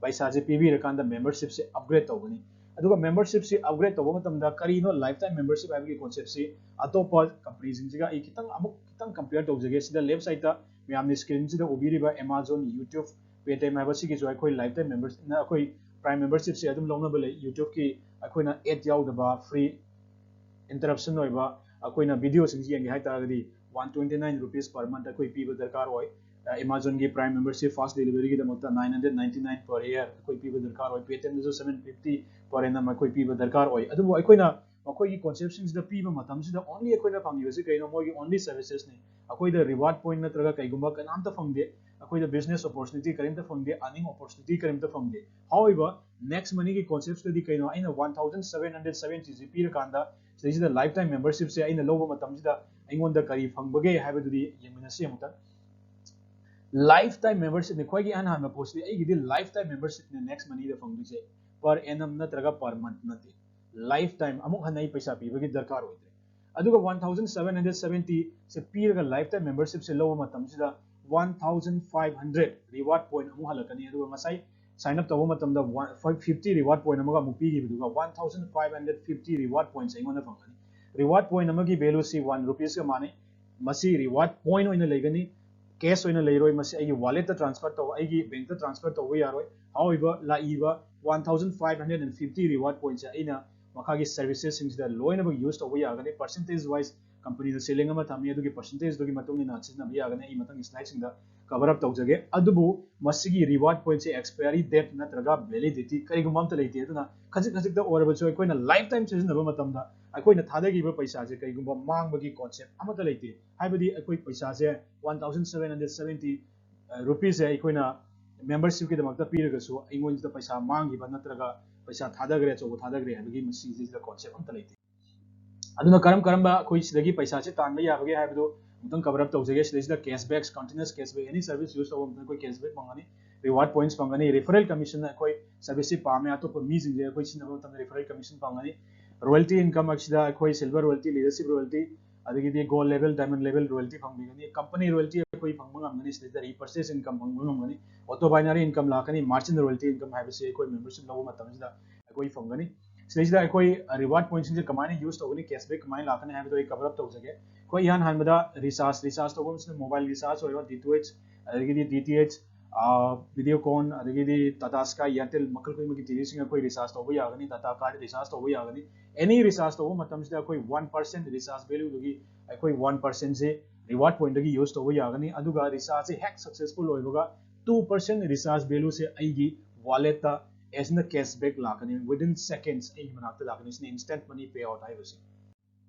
ꯄꯩꯁꯥꯁꯦ ꯄꯤꯕꯤꯔꯀꯥꯟꯗ membershipꯁꯦ upgrade ꯇꯧꯒꯅꯤ꯫ ꯑꯗꯨꯒ membershipꯁꯤ upgrade ꯇꯧꯕ ꯃꯇꯝꯗ ꯀꯔꯤꯅꯣ lifetime membership ꯍꯥꯏꯕꯒꯤ conceptꯁꯤ ꯑꯇꯣꯞꯄ companyꯁꯤꯡꯁꯤꯒ ꯑꯩ ꯈꯤꯇꯪ ꯑꯃꯨꯛ ꯈꯤꯇꯪ compare ꯇꯧꯖꯒꯦ꯫ ꯁꯤꯗ left sideꯇ ꯃꯌꯥꯝꯅ screenꯁꯤꯗ ꯎꯕꯤꯔꯤꯕ Amazon, YouTube, Paytm ꯍꯥꯏꯕꯁꯤꯒꯤꯁꯨ ꯑꯩꯈꯣꯏ lifetime membershipꯅ ꯑꯩꯈꯣꯏ Prime membershipꯁꯦ ꯑꯗꯨꯝ ꯂꯧꯅꯕ ꯂꯩ꯫ YouTubeꯀꯤ ꯑꯩꯈꯣꯏꯅ ad ꯌꯥꯎꯗꯕ free interruption ꯑꯣꯏꯕ ꯑꯩꯈꯣꯏꯅ videoꯁꯤꯡꯁꯤ ꯌꯦꯡꯒꯦ ꯍꯥꯏ ꯇꯥꯔꯒꯗꯤ one twenty nine rupees per month ꯑꯩꯈꯣꯏ ꯄꯤꯕ ꯗꯔꯀꯥꯔ ꯑꯣꯏ꯫ Amazonꯒꯤ Prime membership fast deliveryꯒꯤꯗꯃꯛꯇ nine hundred ninety nine per year ꯑꯩꯈꯣꯏ ꯄꯤꯕ ꯗꯔꯀꯥꯔ ꯑꯣꯏ꯫ Paytmꯗꯁꯨ seven fifty per annum ꯑꯩꯈꯣꯏ ꯄꯤꯕ ꯗꯔꯀꯥꯔ ꯑꯣꯏ꯫ ꯑꯗꯨꯕꯨ ꯑꯩꯈꯣꯏꯅ ꯃꯈꯣꯏꯒꯤ conceptꯁꯤꯡꯁꯤꯗ ꯄꯤꯕ ꯃꯇꯝꯁꯤꯗ only ꯑꯩꯈꯣꯏꯅ ꯐꯪꯉꯤꯕꯁꯤ ꯀꯩꯅꯣ? ꯃꯣꯏꯒꯤ only servicesꯅꯤ꯫ ꯑꯩꯈꯣꯏꯗ reward point ꯅꯠꯇ꯭ꯔꯒ ꯀꯩꯒꯨꯝꯕ ꯀꯅꯥꯝꯇ ꯐꯪꯗꯦ, ꯑꯩꯈꯣꯏꯗ business opportunity ꯀꯔꯤꯝꯇ ꯐꯪꯗꯦ, earning opportunity ꯀꯔꯤꯝꯇ ꯐꯪꯗꯦ꯫ However, next moneyꯒꯤ conceptꯇꯗꯤ ꯀꯩꯅꯣ? ꯑꯩꯅ one thousand seven hundred seventyꯁꯤ ꯄꯤꯔꯀꯥꯟꯗ ꯁꯤꯗꯩꯁꯤꯗ lifetime membershipꯁꯦ ꯑꯩꯅ ꯂꯧꯕ ꯃꯇꯝꯁꯤꯗ ꯑꯩꯉꯣꯟꯗ ꯀꯔꯤ ꯐꯪꯕꯒꯦ ꯍꯥꯏꯕꯗꯨꯗꯤ ꯌꯦꯡꯃꯤꯟꯅꯁꯤ ꯑꯃꯨꯛꯇꯪ꯫ Lifetime membershipꯅꯤ꯫ ꯈ꯭ꯋꯥꯏꯒꯤ ꯑꯍꯥꯟ ꯍꯥꯟꯕ ꯄꯣꯠꯁꯤꯗꯤ ꯑꯩꯒꯤꯗꯤ lifetime membershipꯅꯦ next moneyꯗ ꯐꯪꯗꯣꯏꯁꯦ꯫ Per annum ꯅꯠꯇ꯭ꯔꯒ per month ꯅꯠꯇꯦ, lifetime꯫ ꯑꯃꯨꯛ ꯍꯟꯅ ꯑꯩ ꯄꯩꯁꯥ ꯄꯤꯕꯒꯤ ꯗꯔꯀꯥꯔ ꯑꯣꯏꯗ꯭ꯔꯦ꯫ ꯑꯗꯨꯒ one thousand seven hundred seventyꯁꯦ ꯄꯤꯔꯒ lifetime membershipꯁꯦ ꯂꯧꯕ ꯃꯇꯝꯁꯤꯗ one thousand five hundred reward point ꯑꯃꯨꯛ ꯍꯜꯂꯛꯀꯅꯤ꯫ ꯑꯗꯨꯒ ꯉꯁꯥꯏ sign up ꯇꯧꯕ ꯃꯇꯝꯗ one five fifty reward point ꯑꯃꯒ ꯑꯃꯨꯛ ꯄꯤꯈꯤꯕꯗꯨꯒ one thousand five hundred fifty reward points ꯑꯩꯉꯣꯟꯗ ꯐꯪꯒꯅꯤ꯫ Reward point ꯑꯃꯒꯤ valueꯁꯤ one rupeesꯀ ꯃꯥꯟꯅꯩ꯫ ꯃꯁꯤ reward point ꯑꯣꯏꯅ ꯂꯩꯒꯅꯤ, cash ꯑꯣꯏꯅ ꯂꯩꯔꯣꯏ꯫ ꯃꯁꯤ ꯑꯩꯒꯤ walletꯇ transfer ꯇꯧ, ꯑꯩꯒꯤ bankꯇ transfer ꯇꯧꯕ ꯌꯥꯔꯣꯏ꯫ ꯍꯥꯏꯔꯤꯕ ꯂꯥꯛꯏꯕ one thousand five hundred and fifty reward pointsꯁꯦ ꯑꯩꯅ ꯃꯈꯥꯒꯤ services ꯁꯤꯡꯁꯤꯗ ꯂꯣꯏꯅꯃꯛ use ꯇꯧꯕ ꯌꯥꯒꯅꯤ꯫ Percentage wise company ꯗ ceiling ꯑꯃ ꯊꯝꯃꯤ, ꯑꯗꯨꯒꯤ percentage ꯗꯨꯒꯤ ꯃꯇꯨꯡ ꯏꯟꯅ ꯁꯤꯖꯤꯟꯅꯕ ꯌꯥꯒꯅꯤ꯫ ꯑꯩ ꯃꯊꯪꯒꯤ slide ꯁꯤꯡꯗ cover up ꯇꯧꯖꯒꯦ꯫ ꯑꯗꯨꯕꯨ ꯃꯁꯤꯒꯤ reward point ꯁꯦ expiry date ꯅꯠꯇ꯭ꯔꯒ validity ꯀꯔꯤꯒꯨꯝꯕ ꯑꯝꯇ ꯂꯩꯇꯦ꯫ ꯑꯗꯨꯅ ꯈꯖꯤꯛ ꯈꯖꯤꯛꯇ ꯑꯣꯏꯔꯕꯁꯨ ꯑꯩꯈꯣꯏꯅ lifetime ꯁꯤꯖꯤꯟꯅꯕ ꯃꯇꯝꯗ ꯑꯩꯈꯣꯏꯅ ꯊꯥꯗꯈꯤꯕ ꯄꯩꯁꯥꯁꯦ ꯀꯔꯤꯒꯨꯝꯕ ꯃꯥꯡꯕꯒꯤ concept ꯑꯃꯠꯇ ꯂꯩꯇꯦ꯫ ꯍꯥꯏꯕꯗꯤ ꯑꯩꯈꯣꯏ ꯄꯩꯁꯥꯁꯦ one thousand seven hundred seventy rupees ꯁꯦ ꯑꯩꯈꯣꯏꯅ membership ꯀꯤꯗꯃꯛꯇ ꯄꯤꯔꯒꯁꯨ ꯑꯩꯉꯣꯟꯁꯤꯗ ꯄꯩꯁꯥ ꯃꯥꯡꯈꯤꯕ ꯅꯠꯇ꯭ꯔꯒ ꯄꯩꯁꯥ ꯊꯥꯗꯈ꯭ꯔꯦ, ꯑꯆꯧꯕ ꯊꯥꯗꯈ꯭ꯔꯦ ꯍꯥꯏꯕꯒꯤ ꯃꯁꯤꯁꯤꯗ concept ꯑꯝꯇ ꯂꯩꯇꯦ꯫ ꯑꯗꯨꯅ ꯀꯔꯝ ꯀꯔꯝꯕ ꯑꯩꯈꯣꯏ ꯁꯤꯗꯒꯤ ꯄꯩꯁꯥꯁꯦ ꯇꯥꯟꯕ ꯌꯥꯕꯒꯦ ꯍꯥꯏꯕꯗꯨ ꯑꯃꯨꯛꯇꯪ cover up ꯇꯧꯖꯒꯦ꯫ ꯁꯤꯗꯩꯁꯤꯗ cashback, continuous cashback, any service use ꯇꯧꯕ ꯃꯇꯝꯗ ꯑꯩꯈꯣꯏ cashback ꯐꯪꯒꯅꯤ, reward points ꯐꯪꯒꯅꯤ, referral commission, ꯑꯩꯈꯣꯏ service ꯁꯤ ꯄꯥꯝꯃꯦ ꯑꯇꯣꯞꯄ ꯃꯤꯁꯤꯡꯁꯦ ꯑꯩꯈꯣꯏ ꯁꯤꯖꯤꯟꯅꯕ ꯃꯇꯝꯗ referral commission ꯐꯪꯒꯅꯤ, royalty income ꯑꯁꯤꯗ ꯑꯩꯈꯣꯏ silver royalty, leadership royalty, ꯑꯗꯒꯤꯗꯤ gold level, diamond level royalty ꯐꯪꯕꯤꯒꯅꯤ, company royalty ꯑꯩꯈꯣꯏ ꯐꯪꯕ ꯉꯝꯒꯅꯤ, ꯁꯤꯗꯩꯗ repurchase income ꯐꯪꯕ ꯉꯝꯒꯅꯤ, auto binary income ꯂꯥꯛꯀꯅꯤ, merchant royalty income ꯍꯥꯏꯕꯁꯤ ꯑꯩꯈꯣꯏ membership ꯂꯧꯕ ꯃꯇꯝꯁꯤꯗ ꯑꯩꯈꯣꯏ ꯐꯪꯒꯅꯤ꯫ ꯁꯤꯗꯩꯁꯤꯗ ꯑꯩꯈꯣꯏ reward point ꯁꯤꯡꯁꯦ ꯀꯃꯥꯏꯅ use ꯇꯧꯒꯅꯤ, cashback ꯀꯃꯥꯏꯅ ꯂꯥꯛꯀꯅꯤ ꯍꯥꯏꯕꯗꯣ ꯑꯩ cover up ꯇꯧꯖꯒꯦ꯫ ꯑꯩꯈꯣꯏ ꯏꯍꯥꯟ ꯍꯥꯟꯕꯗ recharge, recharge ꯇꯧꯕ ꯑꯃꯁꯤꯅ mobile recharge ꯑꯣꯏꯔꯣ, D T H, ꯑꯗꯒꯤꯗꯤ D T H, Videocon, ꯑꯗꯒꯤꯗꯤ Tata Sky, Airtel ꯃꯈꯜ ꯈꯨꯗꯤꯡꯃꯛꯀꯤ T V ꯁꯤꯡ ꯑꯩꯈꯣꯏ recharge ꯇꯧꯕ ꯌꯥꯒꯅꯤ, data card recharge ꯇꯧꯕ ꯌꯥꯒꯅꯤ꯫ Any recharge ꯇꯧꯕ ꯃꯇꯝꯁꯤꯗ ꯑꯩꯈꯣꯏ one percent recharge value ꯗꯨꯒꯤ ꯑꯩꯈꯣꯏ one percent ꯁꯦ reward point ꯗꯒꯤ use ꯇꯧꯕ ꯌꯥꯒꯅꯤ꯫ ꯑꯗꯨꯒ recharge ꯁꯦ ꯍꯦꯛ successful ꯑꯣꯏꯕꯒ two percent recharge value ꯁꯦ ꯑꯩꯒꯤ wallet ꯇ as in the cashback ꯂꯥꯛꯀꯅꯤ, within seconds ꯑꯩꯒꯤ ꯃꯅꯥꯛꯇ ꯂꯥꯛꯀꯅꯤ꯫ ꯁꯤꯅ instant money payout ꯍꯥꯏꯕꯁꯦ꯫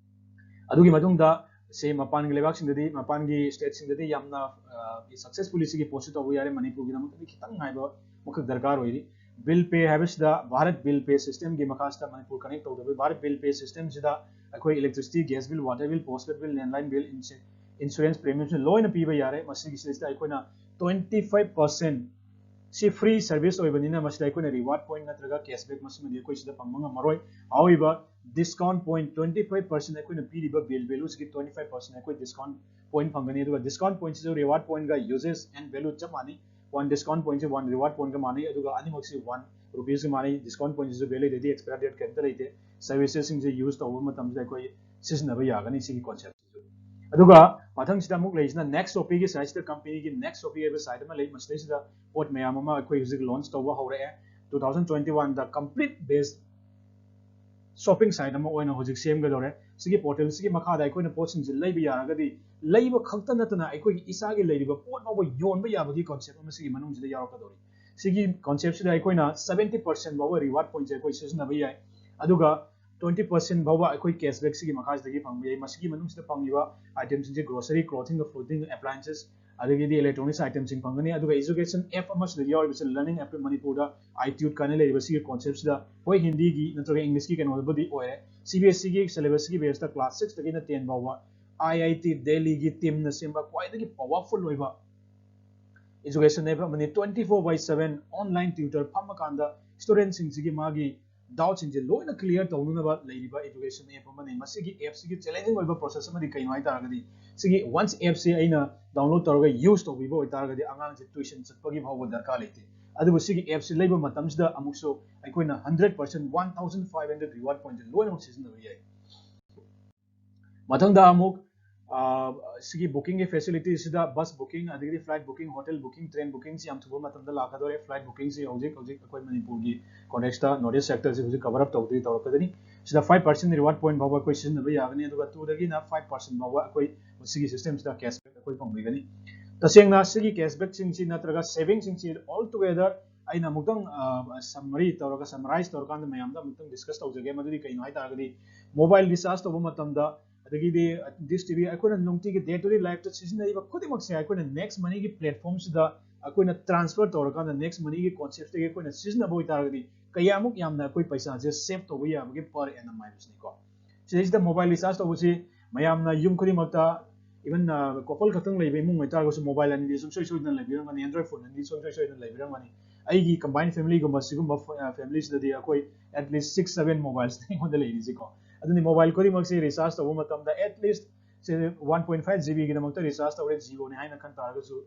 ꯑꯗꯨꯒꯤ ꯃꯇꯨꯡꯗ ꯁꯤ ꯃꯄꯥꯟꯒꯤ ꯂꯩꯕꯥꯛꯁꯤꯡꯗꯗꯤ, ꯃꯄꯥꯟꯒꯤ state ꯁꯤꯡꯗꯗꯤ ꯌꯥꯝꯅ successfully ꯁꯤꯒꯤ ꯄꯣꯠꯁꯤ ꯇꯧꯕ ꯌꯥꯔꯦ꯫ ꯃꯅꯤꯄꯨꯔꯒꯤꯗꯃꯛꯇꯗꯤ ꯈꯤꯇꯪ ꯉꯥꯏꯕ ꯑꯃꯈꯛ ꯗꯔꯀꯥꯔ ꯑꯣꯏꯔꯤ꯫ Bill pay ꯍꯥꯏꯕꯁꯤꯗ Bharat Bill Pay System ꯒꯤ ꯃꯈꯥꯁꯤꯗ ꯃꯅꯤꯄꯨꯔ connect ꯇꯧꯗꯕ꯫ Bharat Bill Pay System ꯁꯤꯗ ꯑꯩꯈꯣꯏ electricity, gas bill, water bill, post paid bill, landline bill, insu-, insurance premium ꯁꯤ ꯂꯣꯏꯅ ꯄꯤꯕ ꯌꯥꯔꯦ꯫ ꯃꯁꯤꯒꯤꯁꯤꯗꯩꯁꯤꯗ ꯑꯩꯈꯣꯏꯅ twenty five percent ꯁꯤ free service ꯑꯣꯏꯕꯅꯤꯅ ꯃꯁꯤꯗ ꯑꯩꯈꯣꯏꯅ reward point ꯅꯠꯇ꯭ꯔꯒ cashback ꯃꯁꯤꯃꯗꯤ ꯑꯩꯈꯣꯏ ꯁꯤꯗ ꯐꯪꯕ ꯉꯝꯃꯔꯣꯏ꯫ However, discount point twenty five percent ꯑꯩꯈꯣꯏꯅ ꯄꯤꯔꯤꯕ bill value ꯁꯤꯒꯤ twenty five percent ꯑꯩꯈꯣꯏ discount point ꯐꯪꯒꯅꯤ꯫ ꯑꯗꯨꯒ discount point ꯁꯤꯁꯨ reward point ꯒ uses and value ꯆꯞ ꯃꯥꯟꯅꯩ꯫ One discount point ꯁꯤ one reward point ꯒ ꯃꯥꯟꯅꯩ꯫ ꯑꯗꯨꯒ ꯑꯅꯤꯃꯛꯁꯤ one rupees ꯒ ꯃꯥꯟꯅꯩ꯫ Discount point ꯁꯤꯁꯨ validity expire date ꯀꯔꯤꯝꯇ ꯂꯩꯇꯦ꯫ Services ꯁꯤꯡꯁꯦ use ꯇꯧꯕ ꯃꯇꯝꯁꯤꯗ ꯑꯩꯈꯣꯏ ꯁꯤꯖꯤꯟꯅꯕ ꯌꯥꯒꯅꯤ ꯁꯤꯒꯤ concept꯫ ꯑꯗꯨꯒ ꯃꯊꯪꯁꯤꯗ ꯑꯃꯨꯛ ꯂꯩꯔꯤꯁꯤꯅ next Shopee ꯒꯤ site ꯁꯤꯗ, company ꯒꯤ next Shopee ꯍꯥꯏꯕ site ꯑꯃ ꯂꯩ꯫ ꯃꯁꯤꯗꯩꯁꯤꯗ ꯄꯣꯠ ꯃꯌꯥꯝ ꯑꯃ ꯑꯩꯈꯣꯏ ꯍꯧꯖꯤꯛ launch ꯇꯧꯕ ꯍꯧꯔꯛꯑꯦ꯫ Two thousand twenty one ꯗ complete base ꯁꯣꯞꯄꯤꯡ ꯁꯥꯏꯠ ꯑꯃ ꯑꯣꯏꯅ ꯍꯧꯖꯤꯛ ꯁꯦꯝꯒꯗꯧꯔꯦ꯫ ꯁꯤꯒꯤ ꯄꯣꯔꯇꯦꯜꯁꯤꯒꯤ ꯃꯈꯥꯗ ꯑꯩꯈꯣꯏꯅ ꯄꯣꯠꯁꯤꯡꯁꯦ ꯂꯩꯕ ꯌꯥꯔꯒꯗꯤ, ꯂꯩꯕ ꯈꯛꯇ ꯅꯠꯇꯅ ꯑꯩꯈꯣꯏꯒꯤ ꯏꯁꯥꯒꯤ ꯂꯩꯔꯤꯕ ꯄꯣꯠ ꯐꯥꯎꯕ ꯌꯣꯟꯕ ꯌꯥꯕꯒꯤ ꯀꯣꯟꯁꯦꯞ ꯑꯃ ꯁꯤꯒꯤ ꯃꯅꯨꯡꯁꯤꯗ ꯌꯥꯎꯔꯛꯀꯗꯧꯔꯤ꯫ ꯁꯤꯒꯤ ꯀꯣꯟꯁꯦꯞꯁꯤꯗ ꯑꯩꯈꯣꯏꯅ ꯁꯕꯦꯟꯇꯤ ꯄꯥꯔꯁꯦꯟ ꯐꯥꯎꯕ ꯔꯤꯋꯥꯔꯗ ꯄꯣꯏꯟꯠꯁꯦ ꯑꯩꯈꯣꯏ ꯁꯤꯖꯤꯟꯅꯕ ꯌꯥꯏ, ꯑꯗꯨꯒ ꯇ꯭ꯋꯦꯟꯇꯤ ꯄꯥꯔꯁꯦꯟ ꯐꯥꯎꯕ ꯑꯩꯈꯣꯏ ꯀꯦꯁꯕꯦꯛ ꯁꯤꯒꯤ ꯃꯈꯥꯁꯤꯗꯒꯤ ꯐꯪꯕ ꯌꯥꯏ꯫ ꯃꯁꯤꯒꯤ ꯃꯅꯨꯡꯁꯤꯗ ꯐꯪꯉꯤꯕ items ꯁꯤꯡꯁꯦ grocery, clothing, fooding, appliances, ꯑꯗꯒꯤꯗꯤ electronics item ꯁꯤꯡ ꯐꯪꯒꯅꯤ꯫ ꯑꯗꯨꯒ education app ꯑꯃꯁꯤꯗ ꯌꯥꯎꯔꯤꯕꯁꯦ Learning App ꯃꯅꯤꯄꯨꯔꯗ, ITUT ꯀꯥꯏꯅ ꯂꯩꯔꯤꯕ ꯁꯤꯒꯤ ꯀꯣꯟꯁꯦꯞꯁꯤꯗ, ꯍꯣꯏ, ꯍꯤꯟꯗꯤꯒꯤ ꯅꯠꯇ꯭ꯔꯒ ꯏꯪꯂꯤꯁꯀꯤ ꯀꯩꯅꯣꯕꯨꯗꯤ ꯑꯣꯏꯔꯦ꯫ CBSE ꯒꯤ syllabus ꯀꯤ base ꯇ class six ꯇꯒꯤꯅ ten ꯐꯥꯎꯕ IIT Delhi ꯒꯤ team ꯅ ꯁꯦꯝꯕ ꯈ꯭ꯋꯥꯏꯗꯒꯤ powerful ꯑꯣꯏꯕ education app ꯑꯃꯅꯤ꯫ Twenty four by seven online tutor ꯐꯝꯃꯀꯥꯟꯗ student ꯁꯤꯡꯁꯤꯒꯤ ꯃꯥꯒꯤ doubt ꯁꯤꯡꯁꯦ ꯂꯣꯏꯅ clear ꯇꯧꯅꯅꯕ ꯂꯩꯔꯤꯕ education app ꯑꯃꯅꯤ꯫ ꯃꯁꯤꯒꯤ app ꯁꯤꯒꯤ challenging ꯑꯣꯏꯕ process ꯑꯃꯗꯤ ꯀꯩꯅꯣ ꯍꯥꯏ ꯇꯥꯔꯒꯗꯤ, ꯁꯤꯒꯤ once app ꯁꯤ ꯑꯩꯅ download ꯇꯧꯔꯒ use ꯇꯧꯕꯤꯕ ꯑꯣꯏꯇꯥꯔꯒꯗꯤ, ꯑꯉꯥꯡꯁꯦ tuition ꯆꯠꯄꯒꯤ ꯐꯥꯎꯕ ꯗꯔꯀꯥꯔ ꯂꯩꯇꯦ꯫ ꯑꯗꯨꯕꯨ ꯁꯤꯒꯤ app ꯁꯤ ꯂꯩꯕ ꯃꯇꯝꯁꯤꯗ ꯑꯃꯨꯛꯁꯨ ꯑꯩꯈꯣꯏꯅ hundred percent, one thousand five hundred reward point ꯁꯦ ꯂꯣꯏꯅꯃꯛ ꯁꯤꯖꯤꯟꯅꯕ ꯌꯥꯏ꯫ ꯃꯊꯪꯗ ꯑꯃꯨꯛ, ꯑ, ꯁꯤꯒꯤ booking ꯒꯤ facility ꯁꯤꯗ bus booking, ꯑꯗꯒꯤꯗꯤ flight booking, hotel booking, train booking ꯁꯤ ꯌꯥꯝ ꯊꯨꯕ ꯃꯇꯝꯗ ꯂꯥꯛꯀꯗꯧꯔꯦ꯫ Flight booking ꯁꯤ ꯍꯧꯖꯤꯛ ꯍꯧꯖꯤꯛ ꯑꯩꯈꯣꯏ ꯃꯅꯤꯄꯨꯔꯒꯤ context ꯇ, North East sector ꯁꯤ ꯍꯧꯖꯤꯛ cover up ꯇꯧꯗ꯭ꯔꯤ, ꯇꯧꯔꯛꯀꯗꯣꯏꯅꯤ꯫ ꯁꯤꯗ five percent reward point ꯐꯥꯎꯕ ꯑꯩꯈꯣꯏ ꯁꯤꯖꯤꯟꯅꯕ ꯌꯥꯒꯅꯤ, ꯑꯗꯨꯒ two ꯗꯒꯤꯅ five percent ꯐꯥꯎꯕ ꯑꯩꯈꯣꯏ ꯃꯁꯤꯒꯤ system ꯁꯤꯗ cashback ꯑꯩꯈꯣꯏ ꯐꯪꯕꯤꯒꯅꯤ꯫ ꯇꯁꯦꯡꯅ ꯁꯤꯒꯤ cashback ꯁꯤꯡꯁꯤ ꯅꯠꯇ꯭ꯔꯒ saving ꯁꯤꯡꯁꯤ all together ꯑꯩꯅ ꯑꯃꯨꯛꯇꯪ, ꯑ, summary ꯇꯧꯔꯒ, summarize ꯇꯧꯔꯀꯥꯟꯗ ꯃꯌꯥꯝꯗ ꯑꯃꯨꯛꯇꯪ discuss ꯇꯧꯖꯒꯦ꯫ ꯃꯗꯨꯗꯤ ꯀꯩꯅꯣ ꯍꯥꯏ ꯇꯥꯔꯒꯗꯤ, mobile recharge ꯇꯧꯕ ꯃꯇꯝꯗ, ꯑꯗꯒꯤꯗꯤ, ꯑ, Dish TV, ꯑꯩꯈꯣꯏꯅ ꯅꯨꯡꯇꯤꯒꯤ day to day life ꯇ ꯁꯤꯖꯤꯟꯅꯔꯤꯕ ꯈꯨꯗꯤꯡꯃꯛꯁꯦ ꯑꯩꯈꯣꯏꯅ Next Money ꯒꯤ platform ꯁꯤꯗ ꯑꯩꯈꯣꯏꯅ transfer ꯇꯧꯔꯀꯥꯟꯗ Next Money ꯒꯤ concept ꯇꯒꯤ ꯑꯩꯈꯣꯏꯅ ꯁꯤꯖꯤꯟꯅꯕ ꯑꯣꯏꯇꯥꯔꯒꯗꯤ, ꯀꯌꯥꯃꯨꯛ ꯌꯥꯝꯅ ꯑꯩꯈꯣꯏ ꯄꯩꯁꯥꯁꯦ save ꯇꯧꯕ ꯌꯥꯕꯒꯦ per annum ꯍꯥꯏꯕꯁꯤꯅꯤꯀꯣ꯫ ꯁꯤꯗꯩꯁꯤꯗ mobile recharge ꯇꯧꯕꯁꯤ ꯃꯌꯥꯝꯅ ꯌꯨꯝ ꯈꯨꯗꯤꯡꯃꯛꯇ, even, ꯑ, couple ꯈꯛꯇꯪ ꯂꯩꯕ ꯏꯃꯨꯡ ꯑꯣꯏꯇꯥꯔꯒꯁꯨ mobile ꯑꯅꯤꯗꯤ ꯁꯨꯡꯁꯣꯏ ꯁꯣꯏꯗꯅ ꯂꯩꯕꯤꯔꯝꯒꯅꯤ, Android phone ꯑꯅꯤꯗꯤ ꯁꯨꯡꯁꯣꯏ ꯁꯣꯏꯗꯅ ꯂꯩꯕꯤꯔꯝꯒꯅꯤ꯫ ꯑꯩꯒꯤ combined family ꯒꯨꯝꯕ ꯁꯤꯒꯨꯝꯕ ꯐ-, ꯑ, family ꯁꯤꯗꯗꯤ ꯑꯩꯈꯣꯏ at least six seven mobiles ꯅꯤ ꯑꯩꯉꯣꯟꯗ ꯂꯩꯔꯤꯁꯤꯀꯣ꯫ ꯑꯗꯨꯅꯤ mobile ꯈꯨꯗꯤꯡꯃꯛꯁꯤ recharge ꯇꯧꯕ ꯃꯇꯝꯗ at least say one point five GB ꯒꯤꯗꯃꯛꯇ recharge ꯇꯧꯔꯦ, Jio ꯅꯤ ꯍꯥꯏꯅ ꯈꯟ ꯇꯥꯔꯒꯁꯨ,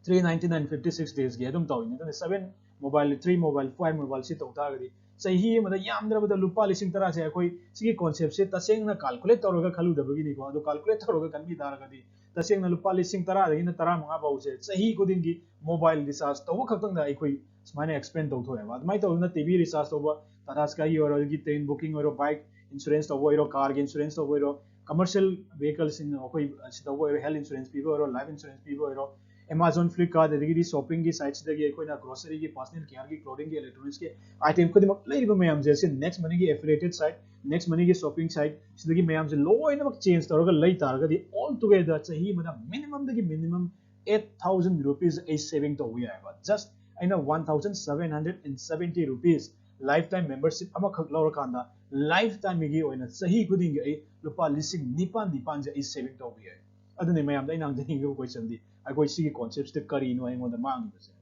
three ninety nine fifty six days ꯒꯤ ꯑꯗꯨꯝ ꯇꯧꯔꯤꯅꯤ꯫ ꯑꯗꯨꯅ seven mobile, three mobile, five mobile ꯁꯤ ꯇꯧ ꯇꯥꯔꯒꯗꯤ ꯆꯍꯤ ꯑꯃꯗ ꯌꯥꯝꯗ꯭ꯔꯕꯗ ꯂꯨꯄꯥ ꯂꯤꯁꯤꯡ ꯇꯔꯥꯁꯦ ꯑꯩꯈꯣꯏ ꯁꯤꯒꯤ concept ꯁꯦ ꯇꯁꯦꯡꯅ calculate ꯇꯧꯔꯒ ꯈꯜꯂꯨꯗꯕꯒꯤꯅꯤꯀꯣ꯫ ꯑꯗꯨ calculate ꯇꯧꯔꯒ ꯈꯟꯕꯤ ꯇꯥꯔꯒꯗꯤ ꯇꯁꯦꯡꯅ ꯂꯨꯄꯥ ꯂꯤꯁꯤꯡ ꯇꯔꯥꯗꯒꯤꯅ ꯇꯔꯥꯃꯉꯥ ꯐꯥꯎꯁꯦ ꯆꯍꯤ ꯈꯨꯗꯤꯡꯒꯤ mobile recharge ꯇꯧꯕ ꯈꯛꯇꯪꯗ ꯑꯩꯈꯣꯏ ꯁꯨꯃꯥꯏꯅ expend ꯇꯧꯊꯣꯛꯑꯦꯕ꯫ ꯑꯗꯨꯃꯥꯏꯅ ꯇꯧꯗꯅ T V recharge ꯇꯧꯕ, Tata Sky ꯒꯤ ꯑꯣꯏꯔꯣ, ꯑꯗꯒꯤ train booking ꯑꯣꯏꯔꯣ, bike insurance ꯇꯧꯕ ꯑꯣꯏꯔꯣ, car ꯒꯤ insurance ꯇꯧꯕ ꯑꯣꯏꯔꯣ, commercial vehicle ꯁꯤꯡ ꯑꯩꯈꯣꯏ ꯁꯤ ꯇꯧꯕ ꯑꯣꯏꯔꯣ, health insurance ꯄꯤꯕ ꯑꯣꯏꯔꯣ, life insurance ꯄꯤꯕ ꯑꯣꯏꯔꯣ, Amazon, Flipkart, ꯑꯗꯒꯤꯗꯤ shopping ꯒꯤ site ꯁꯤꯗꯒꯤ ꯑꯩꯈꯣꯏꯅ grocery ꯒꯤ, personal care ꯒꯤ, clothing ꯒꯤ, electronics ꯀꯤ item ꯈꯨꯗꯤꯡꯃꯛ ꯂꯩꯔꯤꯕ ꯃꯌꯥꯝꯁꯦ ꯑꯁꯤ Next Money ꯒꯤ affiliated site, Next Money ꯒꯤ shopping site ꯁꯤꯗꯒꯤ ꯃꯌꯥꯝꯁꯦ ꯂꯣꯏꯅꯃꯛ change ꯇꯧꯔꯒ ꯂꯩ ꯇꯥꯔꯒꯗꯤ, all together ꯆꯍꯤ ꯑꯃꯗ minimum ꯗꯒꯤ minimum eight thousand rupees ꯑꯩ saving ꯇꯧꯕ ꯌꯥꯏꯕ꯫ Just ꯑꯩꯅ one thousand seven hundred and seventy rupees lifetime membership ꯑꯃꯈꯛ ꯂꯧꯔꯀꯥꯟꯗ lifetime ꯒꯤ ꯑꯣꯏꯅ ꯆꯍꯤ ꯈꯨꯗꯤꯡꯒꯤ ꯑꯩ ꯂꯨꯄꯥ ꯂꯤꯁꯤꯡ ꯅꯤꯄꯥꯟ ꯅꯤꯄꯥꯟꯁꯦ ꯑꯩ saving ꯇꯧꯕ ꯌꯥꯏ꯫ ꯑꯗꯨꯅꯤ ꯃꯌꯥꯝꯗ ꯑꯩꯅ ꯍꯪꯖꯅꯤꯡꯉꯤꯕ question ꯗꯤ, ꯑꯩꯈꯣꯏ ꯁꯤꯒꯤ concept ꯁꯤꯗ ꯀꯔꯤꯅꯣ ꯑꯩꯉꯣꯟꯗ ꯃꯥꯡꯉꯤꯕꯁꯦ?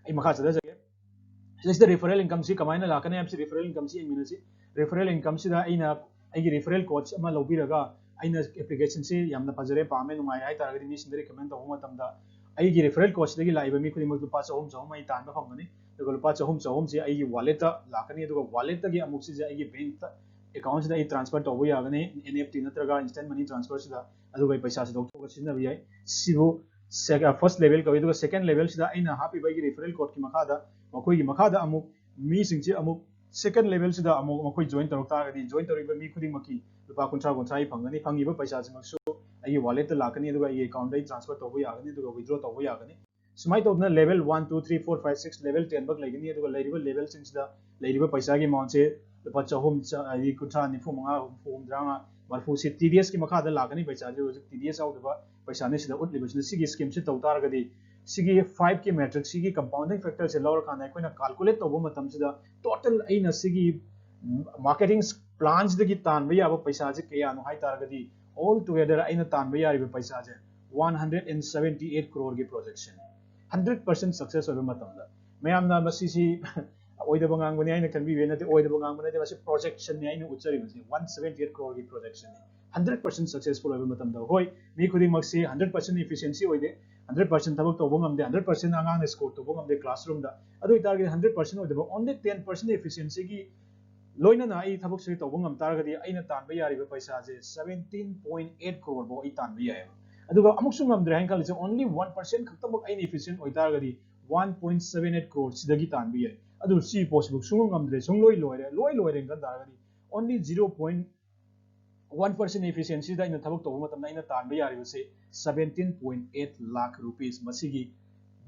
ꯑꯩ ꯃꯈꯥ ꯆꯠꯊꯖꯒꯦ꯫ ꯁꯤꯗꯩꯁꯤꯗ referral income ꯁꯤ ꯀꯃꯥꯏꯅ ꯂꯥꯛꯀꯅꯤ ꯍꯥꯏꯕꯁꯤ referral income ꯁꯤ ꯌꯦꯡꯃꯤꯟꯅꯁꯤ꯫ Referral income ꯁꯤꯗ ꯑꯩꯅ ꯑꯩꯒꯤ referral code ꯑꯃ ꯂꯧꯕꯤꯔꯒ, ꯑꯩꯅ application ꯁꯤ ꯌꯥꯝꯅ ꯐꯖꯔꯦ, ꯄꯥꯝꯃꯦ, ꯅꯨꯡꯉꯥꯏꯔꯦ ꯍꯥꯏ ꯇꯥꯔꯒꯗꯤ, ꯃꯤꯁꯤꯡꯗ recommend ꯇꯧꯕ ꯃꯇꯝꯗ ꯑꯩꯒꯤ referral code ꯁꯤꯗꯒꯤ ꯂꯥꯛꯏꯕ ꯃꯤ ꯈꯨꯗꯤꯡꯃꯛ ꯂꯨꯄꯥ ꯆꯍꯨꯝ ꯆꯍꯨꯝ ꯑꯩ ꯇꯥꯟꯕ ꯐꯪꯒꯅꯤ꯫ ꯑꯗꯨꯒ ꯂꯨꯄꯥ ꯆꯍꯨꯝ ꯆꯍꯨꯝꯁꯤ ꯑꯩꯒꯤ wallet ꯇ ꯂꯥꯛꯀꯅꯤ꯫ ꯑꯗꯨꯒ wallet ꯇꯒꯤ ꯑꯃꯨꯛ ꯁꯤꯁꯦ ꯑꯩꯒꯤ bank ꯇ, account ꯁꯤꯗ ꯑꯩ transfer ꯇꯧꯕ ꯌꯥꯒꯅꯤ, N E F T ꯅꯠꯇ꯭ꯔꯒ instant money transfer ꯁꯤꯗ꯫ ꯑꯗꯨꯒ ꯑꯩ ꯄꯩꯁꯥꯁꯤ ꯂꯧꯊꯣꯛꯑꯒ ꯁꯤꯖꯤꯟꯅꯕ ꯌꯥꯏ꯫ ꯁꯤꯕꯨ ꯁꯦ-, ꯑ, first level ꯀꯧꯏ꯫ ꯑꯗꯨꯒ second level ꯁꯤꯗ ꯑꯩꯅ ꯍꯥꯞꯄꯤꯕ ꯑꯩꯒꯤ referral code ꯀꯤ ꯃꯈꯥꯗ, ꯃꯈꯣꯏꯒꯤ ꯃꯈꯥꯗ ꯑꯃꯨꯛ ꯃꯤꯁꯤꯡꯁꯤ ꯑꯃꯨꯛ second level ꯁꯤꯗ ꯑꯃꯨꯛ ꯃꯈꯣꯏ join ꯇꯧꯔꯛ ꯇꯥꯔꯒꯗꯤ, join ꯇꯧꯔꯤꯕ ꯃꯤ ꯈꯨꯗꯤꯡꯃꯛꯀꯤ ꯂꯨꯄꯥ ꯀꯨꯟꯊ꯭ꯔꯥ ꯀꯨꯟꯊ꯭ꯔꯥ ꯑꯩ ꯐꯪꯒꯅꯤ꯫ ꯐꯪꯉꯤꯕ ꯄꯩꯁꯥꯁꯤꯃꯛꯁꯨ ꯑꯩꯒꯤ wallet ꯇ ꯂꯥꯛꯀꯅꯤ, ꯑꯗꯨꯒ ꯑꯩꯒꯤ account ꯇ ꯑꯩ transfer ꯇꯧꯕ ꯌꯥꯒꯅꯤ, ꯑꯗꯨꯒ withdraw ꯇꯧꯕ ꯌꯥꯒꯅꯤ꯫ ꯁꯨꯃꯥꯏꯅ ꯇꯧꯗꯅ level one, two, three, four, five, six, level ten ꯐꯥꯎ ꯂꯩꯒꯅꯤ꯫ ꯑꯗꯨꯒ ꯂꯩꯔꯤꯕ level ꯁꯤꯡꯁꯤꯗ ꯂꯩꯔꯤꯕ ꯄꯩꯁꯥꯒꯤ amount ꯁꯦ ꯂꯨꯄꯥ ꯆꯍꯨꯝ, ꯆ-, ꯍꯥꯏꯗꯤ ꯀꯨꯟꯊ꯭ꯔꯥ, ꯅꯤꯐꯨ ꯃꯉꯥ, ꯍꯨꯝꯐꯨ, ꯍꯨꯝꯗ꯭ꯔꯥ ꯃꯉꯥ, ꯃꯔꯤꯐꯨ ꯁꯤ T D S ꯀꯤ ꯃꯈꯥꯗ ꯂꯥꯛꯀꯅꯤ꯫ ꯄꯩꯁꯥꯁꯦ ꯍꯧꯖꯤꯛ T D S ꯌꯥꯎꯗꯕ ꯄꯩꯁꯥꯅꯤ ꯁꯤꯗ ꯎꯠꯂꯤꯕꯁꯤꯅ꯫ ꯁꯤꯒꯤ scheme ꯁꯤ ꯇꯧ ꯇꯥꯔꯒꯗꯤ, ꯁꯤꯒꯤ five ꯀꯤ matrix, ꯁꯤꯒꯤ compounding factor ꯁꯦ ꯂꯧꯔꯀꯥꯟꯗ ꯑꯩꯈꯣꯏꯅ calculate ꯇꯧꯕ ꯃꯇꯝꯁꯤꯗ, total ꯑꯩꯅ ꯁꯤꯒꯤ marketing plan ꯁꯤꯗꯒꯤ ꯇꯥꯟꯕ ꯌꯥꯕ ꯄꯩꯁꯥꯁꯦ ꯀꯌꯥꯅꯣ ꯍꯥꯏ ꯇꯥꯔꯒꯗꯤ, all together ꯑꯩꯅ ꯇꯥꯟꯕ ꯌꯥꯔꯤꯕ ꯄꯩꯁꯥꯁꯦ one hundred and seventy eight crore ꯒꯤ projection꯫ Hundred percent success ꯑꯣꯏꯕ ꯃꯇꯝꯗ, ꯃꯌꯥꯝꯅ ꯃꯁꯤꯁꯤ ꯑꯣꯏꯗꯕ ꯉꯥꯡꯕꯅꯤ ꯍꯥꯏꯅ ꯈꯟꯕꯤꯕ ꯅꯠꯇꯦ, ꯑꯣꯏꯗꯕ ꯉꯥꯡꯕ ꯅꯠꯇꯦ, ꯃꯁꯤ projection ꯅꯤ ꯑꯩꯅ ꯎꯠꯆꯔꯤꯕꯁꯤ, one seventy eight crore ꯒꯤ projection ꯅꯤ꯫ Hundred percent successful ꯑꯣꯏꯕ ꯃꯇꯝꯗ, ꯍꯣꯏ, ꯃꯤ ꯈꯨꯗꯤꯡꯃꯛꯁꯤ hundred percent efficiency ꯑꯣꯏꯗꯦ, hundred percent ꯊꯕꯛ ꯇꯧꯕ ꯉꯝꯗꯦ, hundred percent ꯑꯉꯥꯡꯅ score ꯇꯧꯕ ꯉꯝꯗꯦ classroom ꯗ꯫ ꯑꯗꯨ ꯑꯣꯏꯇꯥꯔꯒꯗꯤ hundred percent ꯑꯣꯏꯗꯕ, only ten percent efficiency ꯒꯤ ꯂꯣꯏꯅꯅ ꯑꯩ ꯊꯕꯛꯁꯦ ꯇꯧꯕ ꯉꯝ ꯇꯥꯔꯒꯗꯤ ꯑꯩꯅ ꯇꯥꯟꯕ ꯌꯥꯔꯤꯕ ꯄꯩꯁꯥꯁꯦ seventeen point eight crore ꯐꯥꯎ ꯑꯩ ꯇꯥꯟꯕ ꯌꯥꯏꯑꯕ꯫ ꯑꯗꯨꯒ ꯑꯃꯨꯛꯁꯨ ꯉꯝꯗ꯭ꯔꯦ ꯍꯥꯏꯅ ꯈꯜꯂꯤꯁꯦ, only one percent ꯈꯛꯇꯃꯛ ꯑꯩꯅ efficient ꯑꯣꯏꯇꯥꯔꯒꯗꯤ one point seven eight crore ꯁꯤꯗꯒꯤ ꯇꯥꯟꯕ ꯌꯥꯏ꯫ ꯑꯗꯨ ꯁꯤ ꯄꯣꯠꯁꯤꯕꯨ ꯁꯨꯡꯉꯝ ꯉꯝꯗ꯭ꯔꯦ, ꯁꯨꯡꯂꯣꯏ ꯂꯣꯏꯔꯦ, ꯂꯣꯏ ꯂꯣꯏꯔꯦꯅ ꯈꯟ ꯇꯥꯔꯒꯗꯤ only zero point one percent efficiencyꯗ ꯑꯩꯅ ꯊꯕꯛ ꯇꯧꯕ ꯃꯇꯝꯗ ꯑꯩꯅ ꯇꯥꯟꯕ ꯌꯥꯔꯤꯕꯁꯦ seventeen point eight lakh rupees, ꯃꯁꯤꯒꯤ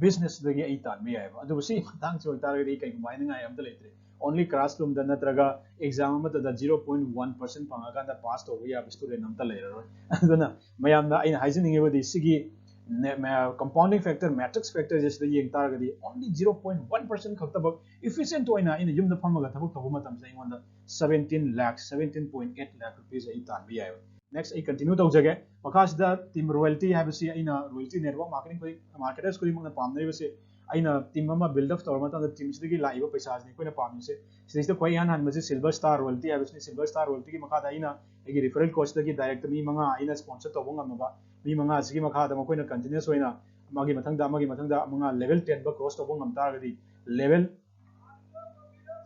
businessꯗꯒꯤ ꯑꯩ ꯇꯥꯟꯕ ꯌꯥꯏꯑꯕ꯫ ꯑꯗꯨꯕꯨ ꯁꯤ ꯃꯇꯥꯡꯁꯤ ꯑꯣꯏꯇꯥꯔꯒꯗꯤ ꯑꯩ ꯀꯩꯒꯨꯝꯕ ꯍꯥꯏꯅꯤꯡꯉꯥꯏ ꯑꯝꯇ ꯂꯩꯇ꯭ꯔꯦ꯫ Only classroomꯗ ꯅꯠꯇ꯭ꯔꯒ exam ꯑꯃꯠꯇꯗ zero point one percent ꯐꯪꯉꯀꯥꯟꯗ pass ꯇꯧꯕ ꯌꯥꯕ student ꯑꯝꯇ ꯂꯩꯔꯔꯣꯏ꯫ ꯑꯗꯨꯅ ꯃꯌꯥꯝꯅ ꯑꯩꯅ ꯍꯥꯏꯖꯅꯤꯡꯉꯤꯕꯗꯤ ꯁꯤꯒꯤ compounding factor, matrix factorꯁꯦ ꯁꯤꯗ ꯌꯦꯡ ꯇꯥꯔꯒꯗꯤ only zero point one percent ꯈꯛꯇꯃꯛ efficient ꯑꯣꯏꯅ ꯑꯩꯅ ꯌꯨꯝꯗ ꯐꯝꯃꯒ ꯊꯕꯛ ꯇꯧꯕ ꯃꯇꯝꯁꯤꯗ ꯑꯩꯉꯣꯟꯗ seventeen lakh, seventeen point eight lakh rupees ꯑꯩ ꯇꯥꯟꯕ ꯌꯥꯏꯑꯕ꯫ Next ꯑꯩ continue ꯇꯧꯖꯒꯦ꯫ ꯃꯈꯥꯁꯤꯗ team royalty ꯍꯥꯏꯕꯁꯤ ꯑꯩꯅ royalty network marketing ꯈꯨꯗꯤꯡ, marketers ꯈꯨꯗꯤꯡꯃꯛꯅ ꯄꯥꯝꯅꯔꯤꯕꯁꯤ, ꯑꯩꯅ team ꯑꯃ build up ꯇꯧꯔ ꯃꯇꯝꯗ teamꯁꯤꯗꯒꯤ ꯂꯥꯛꯏꯕ ꯄꯩꯁꯥꯁꯤꯅꯤ ꯑꯩꯈꯣꯏꯅ ꯄꯥꯝꯃꯤꯁꯦ꯫ ꯁꯤꯗꯩꯁꯤꯗ ꯈ꯭ꯋꯥꯏ ꯏꯍꯥꯟ ꯍꯥꯟꯕꯁꯤ silver star royalty ꯍꯥꯏꯕꯁꯤꯅꯤ꯫ Silver star royaltyꯒꯤ ꯃꯈꯥꯗ ꯑꯩꯅ ꯑꯩꯒꯤ referral codeꯁꯤꯗꯒꯤ direct ꯃꯤ ꯃꯉꯥ ꯑꯩꯅ sponsor ꯇꯧꯕ ꯉꯝꯃꯕ, ꯃꯤ ꯃꯉꯥꯁꯤꯒꯤ ꯃꯈꯥꯗ ꯃꯈꯣꯏꯅ continuous ꯑꯣꯏꯅ ꯑꯃꯒꯤ ꯃꯊꯪꯗ ꯑꯃꯒꯤ ꯃꯊꯪꯗ ꯃꯉꯥ, level tenꯕ cross ꯇꯧꯕ ꯉꯝ ꯇꯥꯔꯒꯗꯤ, level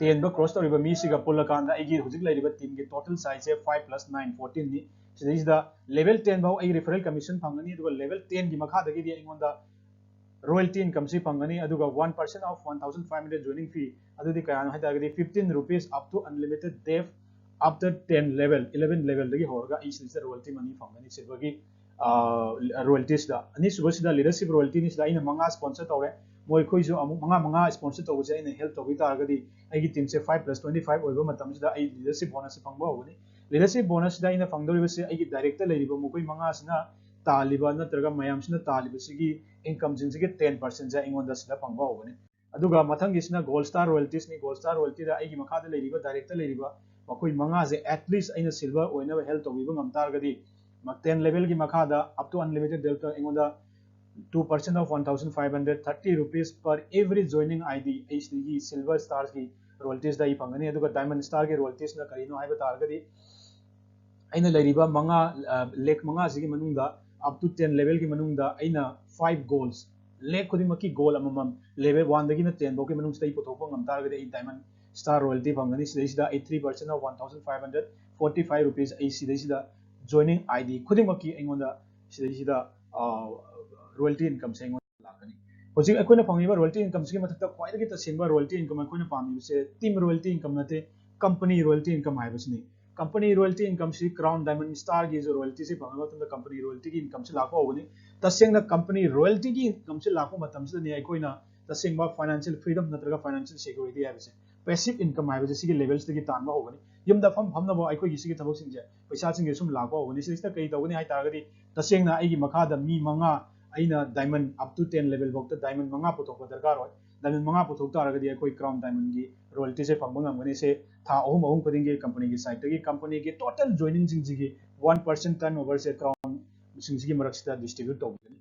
tenꯕ cross ꯇꯧꯔꯤꯕ ꯃꯤꯁꯤꯒ ꯄꯨꯜꯂꯀꯥꯟꯗ ꯑꯩꯒꯤ ꯍꯧꯖꯤꯛ ꯂꯩꯔꯤꯕ teamꯒꯤ total sizeꯁꯦ five plus nine, fourteenꯅꯤ꯫ ꯁꯤꯗꯩꯁꯤꯗ level ten ꯐꯥꯎ ꯑꯩ referral commission ꯐꯪꯒꯅꯤ, ꯑꯗꯨꯒ level tenꯒꯤ ꯃꯈꯥꯗꯒꯤꯗꯤ ꯑꯩꯉꯣꯟꯗ royalty incomeꯁꯤ ꯐꯪꯒꯅꯤ꯫ ꯑꯗꯨꯒ one percent of one thousand five hundred joining fee, ꯑꯗꯨꯗꯤ ꯀꯌꯥꯅꯣ ꯍꯥꯏ ꯇꯥꯔꯒꯗꯤ fifteen rupees up to unlimited depth after ten level, eleven levelꯗꯒꯤ ꯍꯧꯔꯒ ꯑꯩ ꯁꯤꯗꯩꯁꯤꯗ royalty money ꯐꯪꯒꯅꯤ silverꯒꯤ royaltyꯁꯤꯗ꯫ ꯑꯅꯤꯁꯨꯕꯁꯤꯗ leadership royaltyꯅꯤ꯫ ꯁꯤꯗ ꯑꯩꯅ ꯃꯉꯥ sponsor ꯇꯧꯔꯦ, ꯃꯈꯣꯏꯁꯨ ꯑꯃꯨꯛ ꯃꯉꯥ ꯃꯉꯥ sponsor ꯇꯧꯕꯁꯦ ꯑꯩꯅ help ꯇꯧꯕꯤ ꯇꯥꯔꯒꯗꯤ ꯑꯩꯒꯤ teamꯁꯦ five plus twenty five ꯑꯣꯏꯕ ꯃꯇꯝꯁꯤꯗ ꯑꯩ leadership bonusꯁꯦ ꯐꯪꯕ ꯍꯧꯒꯅꯤ꯫ Leadership bonusꯁꯤꯗ ꯑꯩꯅ ꯐꯪꯗꯧꯔꯤꯕꯁꯦ ꯑꯩꯒꯤ directꯇ ꯂꯩꯔꯤꯕ ꯃꯈꯣꯏ ꯃꯉꯥꯁꯤꯅ ꯇꯥꯜꯂꯤꯕ ꯅꯠꯇ꯭ꯔꯒ ꯃꯌꯥꯝꯁꯤꯅ ꯇꯥꯜꯂꯤꯕꯁꯤꯒꯤ incomeꯁꯤꯡꯁꯤꯒꯤ ten percentꯁꯦ ꯑꯩꯉꯣꯟꯗ ꯁꯤꯗ ꯐꯪꯕ ꯍꯧꯒꯅꯤ꯫ ꯑꯗꯨꯒ ꯃꯊꯪꯒꯤꯁꯤꯅ gold star royaltiesꯅꯤ꯫ Gold star royaltyꯗ ꯑꯩꯒꯤ ꯃꯈꯥꯗ ꯂꯩꯔꯤꯕ, directꯇ ꯂꯩꯔꯤꯕ ꯃꯈꯣꯏ ꯃꯉꯥꯁꯦ at least ꯑꯩꯅ silver ꯑꯣꯏꯅꯕ help ꯇꯧꯕꯤꯕ ꯉꯝ ꯇꯥꯔꯒꯗꯤ, ten levelꯒꯤ ꯃꯈꯥꯗ up to unlimited levelꯇ ꯑꯩꯉꯣꯟꯗ two percent of one thousand five hundred, thirty rupees per every joining ID, ꯑꯩ ꯁꯤꯗꯒꯤ silver starꯒꯤ royaltiesꯗ ꯑꯩ ꯐꯪꯒꯅꯤ꯫ ꯑꯗꯨꯒ diamond starꯒꯤ royaltiesꯅ ꯀꯔꯤꯅꯣ ꯍꯥꯏꯕ ꯇꯥꯔꯒꯗꯤ, ꯑꯩꯅ ꯂꯩꯔꯤꯕ ꯃꯉꯥ, ꯂꯦꯛ ꯃꯉꯥꯁꯤꯒꯤ ꯃꯅꯨꯡꯗ up to ten levelꯒꯤ ꯃꯅꯨꯡꯗ ꯑꯩꯅ five goals, ꯂꯦꯛ ꯈꯨꯗꯤꯡꯃꯛꯀꯤ goal ꯑꯃꯃꯝ, level oneꯗꯒꯤꯅ ten ꯐꯥꯎꯒꯤ ꯃꯅꯨꯡꯁꯤꯗ ꯑꯩ ꯄꯨꯊꯣꯛꯄ ꯉꯝ ꯇꯥꯔꯒꯗꯤ ꯑꯩ diamond star royalty ꯐꯪꯒꯅꯤ꯫ ꯁꯤꯗꯩꯁꯤꯗ ꯑꯩ three percent of one thousand five hundred forty five rupees ꯑꯩ ꯁꯤꯗꯩꯁꯤꯗ joining ID ꯈꯨꯗꯤꯡꯃꯛꯀꯤ ꯑꯩꯉꯣꯟꯗ ꯁꯤꯗꯩꯁꯤꯗ royalty incomeꯁꯦ ꯑꯩꯉꯣꯟꯗ ꯂꯥꯛꯀꯅꯤ꯫ ꯍꯧꯖꯤꯛ ꯑꯩꯈꯣꯏꯅ ꯐꯪꯉꯤꯕ royalty incomeꯁꯤꯒꯤ ꯃꯊꯛꯇ ꯈ꯭ꯋꯥꯏꯗꯒꯤ ꯇꯁꯦꯡꯕ royalty income ꯑꯩꯈꯣꯏꯅ ꯄꯥꯝꯃꯤꯕꯁꯦ team royalty income ꯅꯠꯇꯦ, company royalty income ꯍꯥꯏꯕꯁꯤꯅꯤ꯫ Company royalty incomeꯁꯤ Crown, Diamond, Starꯒꯤꯁꯨ royaltyꯁꯤ ꯐꯪꯉ ꯃꯇꯝꯗ company royaltyꯒꯤ incomeꯁꯤ ꯂꯥꯛꯄ ꯍꯧꯒꯅꯤ꯫ ꯇꯁꯦꯡꯅ company royaltyꯒꯤ incomeꯁꯤ ꯂꯥꯛꯄ ꯃꯇꯝꯁꯤꯗꯅꯤ ꯑꯩꯈꯣꯏꯅ ꯇꯁꯦꯡꯕ financial freedom ꯅꯠꯇ꯭ꯔꯒ financial security ꯍꯥꯏꯕꯁꯦ꯫ Passive income ꯍꯥꯏꯕꯁꯦ ꯁꯤꯒꯤ levelꯁꯤꯗꯒꯤ ꯇꯥꯟꯕ ꯍꯧꯒꯅꯤ꯫ ꯌꯨꯝꯗ ꯐꯝ ꯐꯝꯅꯕ ꯑꯩꯈꯣꯏꯒꯤ ꯁꯤꯒꯤ ꯊꯕꯛꯁꯤꯡꯁꯦ ꯄꯩꯁꯥꯁꯤꯡꯁꯦ ꯁꯨꯝ ꯂꯥꯛꯄ ꯍꯧꯒꯅꯤ꯫ ꯁꯤꯁꯤꯅ ꯀꯔꯤ ꯇꯧꯒꯅꯤ ꯍꯥꯏ ꯇꯥꯔꯒꯗꯤ, ꯇꯁꯦꯡꯅ ꯑꯩꯒꯤ ꯃꯈꯥꯗ ꯃꯤ ꯃꯉꯥ, ꯑꯩꯅ diamond up to ten level ꯐꯥꯎꯗ diamond ꯃꯉꯥ ꯄꯨꯊꯣꯛꯄ ꯗꯔꯀꯥꯔ ꯑꯣꯏ꯫ Diamond ꯃꯉꯥ ꯄꯨꯊꯣꯛ ꯇꯥꯔꯒꯗꯤ ꯑꯩꯈꯣꯏ Crown Diamondꯒꯤ royaltyꯁꯦ ꯐꯪꯕ ꯉꯝꯒꯅꯤ꯫ ꯁꯦ ꯊꯥ ꯑꯍꯨꯝ ꯑꯍꯨꯝ ꯈꯨꯗꯤꯡꯒꯤ companyꯒꯤ sideꯇꯒꯤ companyꯒꯤ total joiningꯁꯤꯡꯁꯤꯒꯤ one percent turnoverꯁꯦ Crownꯁꯤꯡꯁꯤꯒꯤ ꯃꯔꯛꯁꯤꯗ distribute ꯇꯧꯕꯤꯒꯅꯤ꯫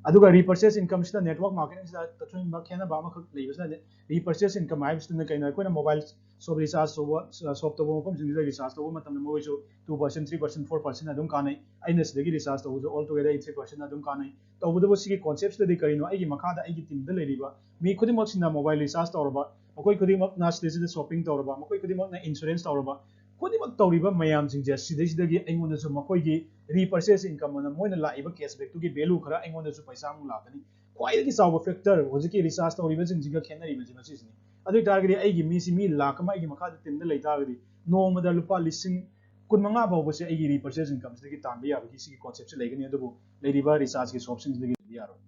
ꯑꯗꯨꯒ repurchase incomeꯁꯤꯗ network marketingꯁꯤꯗ ꯇꯊꯣꯏꯕ ꯈꯦꯠꯅꯕ ꯑꯃꯈꯛ ꯂꯩꯕꯁꯤꯅ, repurchase income ꯍꯥꯏꯕꯁꯤꯅ ꯀꯩꯅꯣ? ꯑꯩꯈꯣꯏꯅ mobile shop recharge ꯇꯧꯕ, shop ꯇꯧꯕ ꯃꯐꯝꯁꯤꯡꯁꯤꯗ recharge ꯇꯧꯕ ꯃꯇꯝꯗ ꯃꯣꯏꯁꯨ two percent, three percent, four percent ꯑꯗꯨꯝ ꯀꯥꯟꯅꯩ꯫ ꯑꯩꯅ ꯁꯤꯗꯒꯤ recharge ꯇꯧꯕꯁꯨ altogether ꯑꯩ three percent ꯑꯗꯨꯝ ꯀꯥꯟꯅꯩ꯫ ꯇꯧꯕꯇꯕꯨ ꯁꯤꯒꯤ conceptꯁꯤꯗꯗꯤ ꯀꯔꯤꯅꯣ? ꯑꯩꯒꯤ ꯃꯈꯥꯗ ꯑꯩꯒꯤ teamꯗ ꯂꯩꯔꯤꯕ ꯃꯤ ꯈꯨꯗꯤꯡꯃꯛꯁꯤꯅ mobile recharge ꯇꯧꯔꯕ, ꯃꯈꯣꯏ ꯈꯨꯗꯤꯡꯃꯛꯅ ꯁꯤꯗꯩꯁꯤꯗ shopping ꯇꯧꯔꯕ, ꯃꯈꯣꯏ ꯈꯨꯗꯤꯡꯃꯛꯅ insurance ꯇꯧꯔꯕ, ꯈꯨꯗꯤꯡꯃꯛ ꯇꯧꯔꯤꯕ ꯃꯌꯥꯝꯁꯤꯡꯁꯦ ꯁꯤꯗꯩꯁꯤꯗꯒꯤ ꯑꯩꯉꯣꯟꯗꯁꯨ ꯃꯈꯣꯏꯒꯤ repurchase income ꯑꯅ ꯃꯣꯏꯅ ꯂꯥꯛꯏꯕ cashbackꯇꯨꯒꯤ value ꯈꯔ ꯑꯩꯉꯣꯟꯗꯁꯨ ꯄꯩꯁꯥ ꯑꯃꯨꯛ ꯂꯥꯛꯀꯅꯤ꯫ ꯈ꯭ꯋꯥꯏꯗꯒꯤ ꯆꯥꯎꯕ factor ꯍꯧꯖꯤꯛꯀꯤ recharge ꯇꯧꯔꯤꯕꯁꯤꯡꯁꯤꯒ ꯈꯦꯠꯅꯔꯤꯕꯁꯤ ꯃꯁꯤꯁꯤꯅꯤ꯫ ꯑꯗꯨ ꯑꯣꯏ ꯇꯥꯔꯒꯗꯤ ꯑꯩꯒꯤ ꯃꯤꯁꯤ ꯃꯤ ꯂꯥꯛ ꯑꯃ ꯑꯩꯒꯤ ꯃꯈꯥꯗ teamꯗ ꯂꯩ ꯇꯥꯔꯒꯗꯤ ꯅꯣꯡꯃꯗ ꯂꯨꯄꯥ ꯂꯤꯁꯤꯡ ꯀꯨꯟꯃꯉꯥ ꯐꯥꯎꯕꯁꯦ ꯑꯩꯒꯤ repurchase incomeꯁꯤꯗꯒꯤ ꯇꯥꯟꯕ ꯌꯥꯕꯒꯤ ꯁꯤꯒꯤ conceptꯁꯤ ꯂꯩꯒꯅꯤ꯫ ꯑꯗꯨꯕꯨ ꯂꯩꯔꯤꯕ rechargeꯀꯤ shopꯁꯤꯡꯁꯤꯗꯒꯤ ꯂꯩꯕ ꯌꯥꯔꯣꯏ꯫